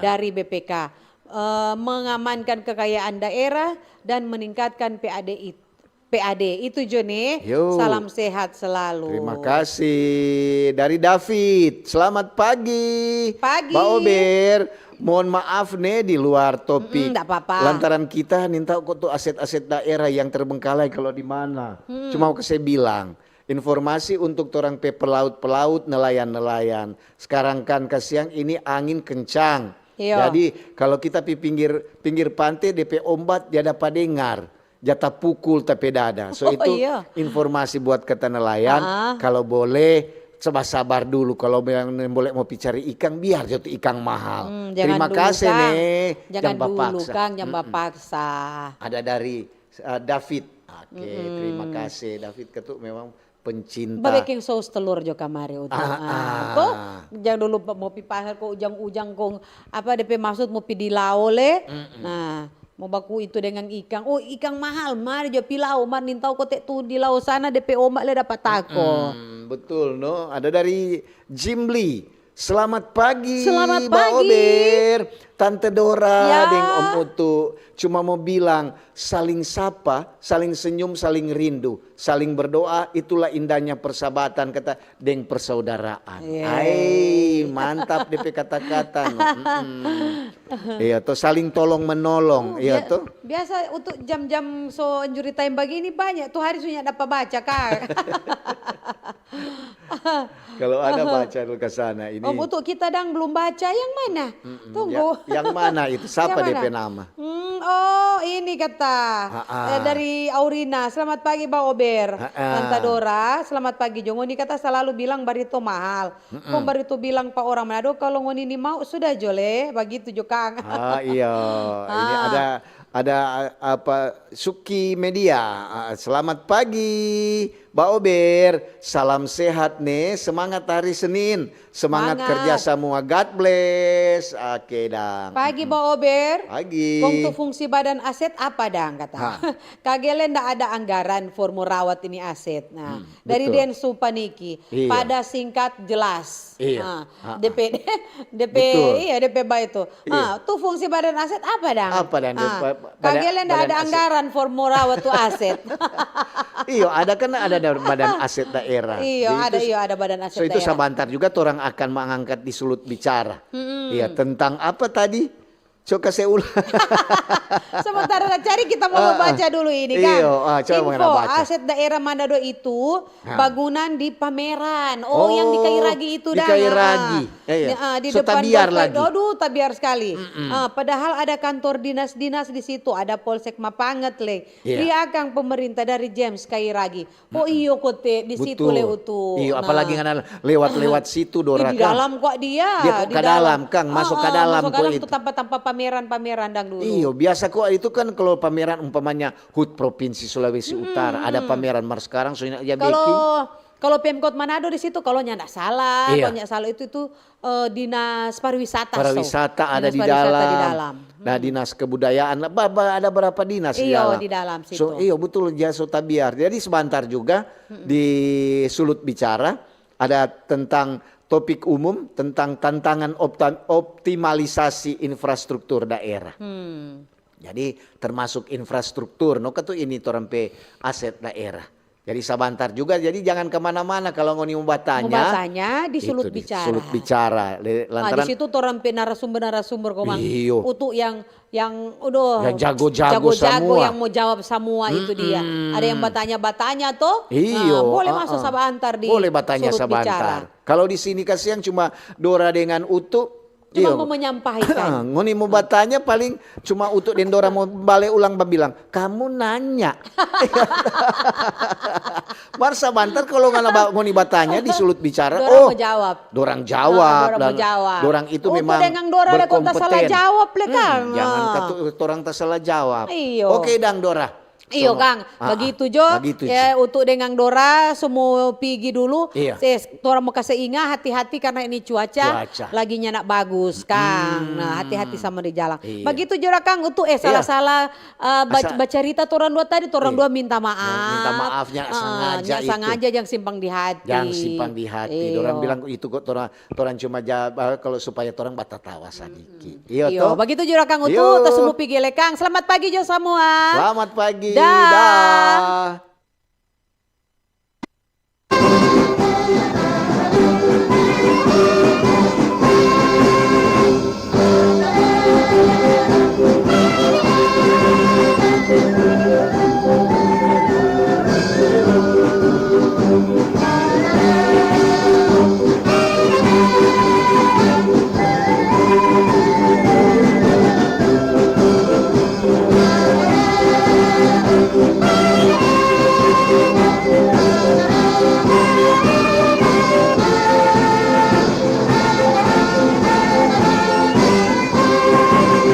dari B P K, eh, mengamankan kekayaan daerah dan meningkatkan P A D it-, P A D. Itu jo ne. Yo. Salam sehat selalu. Terima kasih. Dari David, selamat pagi. Pagi. Ba Ober, mohon maaf ne di luar topik. Mm-mm, nda apa-apa. Lantaran kita nintau ko tu aset-aset daerah yang terbengkalai kalau di mana. Cuma mau kase bilang, informasi untuk torang pe pelaut-pelaut, nelayan-nelayan. Sekarang kan kasiang ini angin kencang. Iyo. Jadi kalau kita pi pinggir, pinggir pante, depe ombat ja dapa dengar. Ja tapukul ta pe dada. So, itu informasi buat kata nelayan, kalau boleh, coba sabar dulu. Kalau yang boleh mau pi cari ikang, biar jo tu ikang mahal. Terima kasih, ne. Jangan dulu, Kang. Jangan dulu, Kang. Jangan bapaksa. Ada dari Ah, David. Oke, terima kasih. David ketu memang pencinta. Babeking saus telur jo kamari, Utu. Ah, ah. Ko, jang dulu pa-, mo pi pasar ko ujang-ujang kong, apa depe maksud mo pi di lao le. Nah, mo baku itu dengan ikang. Oh, ikang mahal, mari jo pi lao, mar nintau kote tu di lao sana depe ombak le dapa tako. Mm, betul, no. Ada dari Jimli. Selamat pagi, Selamat Ba pagi. Ober, Tante Dora, Ya. deng Om Utu. Cuma mau bilang, saling sapa, saling senyum, saling rindu, saling berdoa, itulah indahnya persahabatan, kata, deng persaudaraan. Yeay. Ai, mantap depe kata-kata, no. Mm-mm. Iya, to, saling tolong menolong, Oh, iya, bia-, to. biasa untuk jam-jam so injury time bagini banyak, tu hari sunya dapa baca, Kang. Kalau ada baca dulu ke sana, ini Oh, butuh kita dang belum baca. Yang mana? Mm-mm. Tunggu. Ya, yang mana itu? Siapa Yang depe mana? nama? Hmm, oh, ini kata, Ha-ah. eh, dari Aurina. "Selamat pagi, Ba Ober." Ha-ah. Tanta Dora, selamat pagi jo. Ngoni kata selalu bilang barito mahal. Mm-mm. Kong barito bilang pa orang Manado, kalau ngoni nimau, sudah jo le. Bagitu jo, Kang. Ah, iya. Ini Ah. ada, ada, apa, Suki Media. Ah, selamat pagi, Ba Ober. Salam sehat ne. Semangat hari Senin. Semangat Semangat. kerja semua. God bless. Oke, dang. Pagi, Mm-mm. Ba Ober. Pagi. Kong tu fungsi badan aset apa, dang, kata? Ha. Kage le nda ada anggaran for mo rawat ini aset. Nah, Hmm, dari betul. Densu Paniki. Iya. Pada singkat jelas. Iya. Ah, Ha-ah. depe, depe, Betul. iya, depe bae tu. Iya. Ah, tu fungsi badan aset apa, dang? Apa, dang? Ah, Ba-, ba-, kage badan, le nda badan ada aset. anggaran for mo rawat tu aset. Iyo, ada kan ada da-, badan aset daerah. Iyo, Jadi ada, itu, iyo, ada badan aset so itu daerah. sabantar juga torang akan mengangkat di Sulut Bicara. Mm-mm. Iya, tentang apa tadi? Coba kasih ulang. Sementara na cari, kita mau Ah, membaca ah. dulu ini, kan. Iyo, ah, coba Info, mengenai baca. aset daerah Manado itu Ah. bangunan di pameran. Oh, yang di Oh, Kairagi itu, di Dang. Kairagi. Ah. Ya, ya. Ya, ah, di So, depan tabiar Golf Club. lagi. Aduh, tabiar sekali. Mm-mm. Ah, padahal ada kantor dinas-dinas di situ, ada Polsek Mapanget, le. Iya. Lia akang pemerintah dari James Kairagi. Oh, Mm-mm. iyo, kote di situ Betul. le utu. Iyo, Nah. apalagi ngana lewat-lewat situ, Ih, Dora, di kan? dalam kok dia, Dia kok di ka dalam. dalam, Kang, masuk Ah, ka ah, dalam masuk kok dalam itu. tu tampa-tampa pameran-pameran dang dulu. Iyo, biasa kok itu kan kalau pameran umpamanya hut Provinsi Sulawesi Mm-mm, Utara, ada mm-mm. pameran mar sekarang so nyanda ja Kalau, beking. kalau Pemkot Manado di situ, kalau nyanda salah, Iya. kalau nyanda salah itu, itu, eh, dinas pariwisata, so. Pariwisata ada Dinas di pariwisata di dalam. dalam. Nah, Mm-mm. dinas kebudayaan, ba-, ba-, ada berapa dinas di Iyo, dalam? di dalam So, situ. iyo, betul, ja so tabiar. Jadi sebentar juga Mm-mm. di Sulut Bicara ada tentang topik umum tentang tantangan opta-, optimalisasi infrastruktur daerah. Hmm. Jadi termasuk infrastruktur, no, katu ini torang pe aset daerah. Jadi sabantar juga, jadi jangan kemana-mana kalau ngoni mau batanya. Mau batanya di Itu Sulut di Bicara. Sulut Bicara. Le-, Ah, di lantaran situ torang pe narasumber-narasumber komang. Iyo. Utu yang, yang, uduh, Yang jago-jago jago-jago semua. yang mau jawab semua itu dia. Mm-mm. Ada yang batanya-batanya to? Iyo, Ah, boleh ah, masuk ah. sabantar di Boleh batanya Sulut sabantar. Bicara. Kalau di sini kasihan cuma Dora dengan Utu, Cuma Iyo. mau menyampaikan. Ngoni mau batanya paling cuma Utu deng Dora mau bale ulang babilang, "Kamu nanya." Mar sabantar kalau ngana ba-, ngoni batanya di Sulut Bicara, Dorang oh, mau jawab. dorang jawab, Ah, dorang dan mau jawab. dorang itu Utu memang dengan Dora ada kota salah berkompeten. jawab, le, Hmm, Kang. jangan Ah. katu-, torang ta salah jawab. Iyo. Oke, dang Dora. Iyo, So, Kang. ah, ah, Bagitu jo. bagitu Ya, jo. Utu deng Kang Dora, so mo pigi dulu. Iya. Se, torang mo kase inga, hati-hati karena ini cuaca Cuaca. lagi nyanda bagus, Kang. Hmm. Nah, hati-hati sama di jalan. Iya. Bagitu jo, Kang Utu, eh, Iya. salah-salah, eh, bac-, Asa- bacarita torang dua tadi, torang Iya. dua minta maaf. Minta maaf, nya Ah, sengaja nya itu. sengaja, jang simpang di hati. Jang simpang di hati. Iyo. Dorang bilang, "Itu kok torang, torang cuma ja-, eh, kalau supaya torang batatawa sadiki." Iyo, Iyo, to? bagitu jo, Kang Utu, Iyo. ta so mo pigi le, Kang. Selamat pagi jo samua. Selamat pagi. Dah. Dah.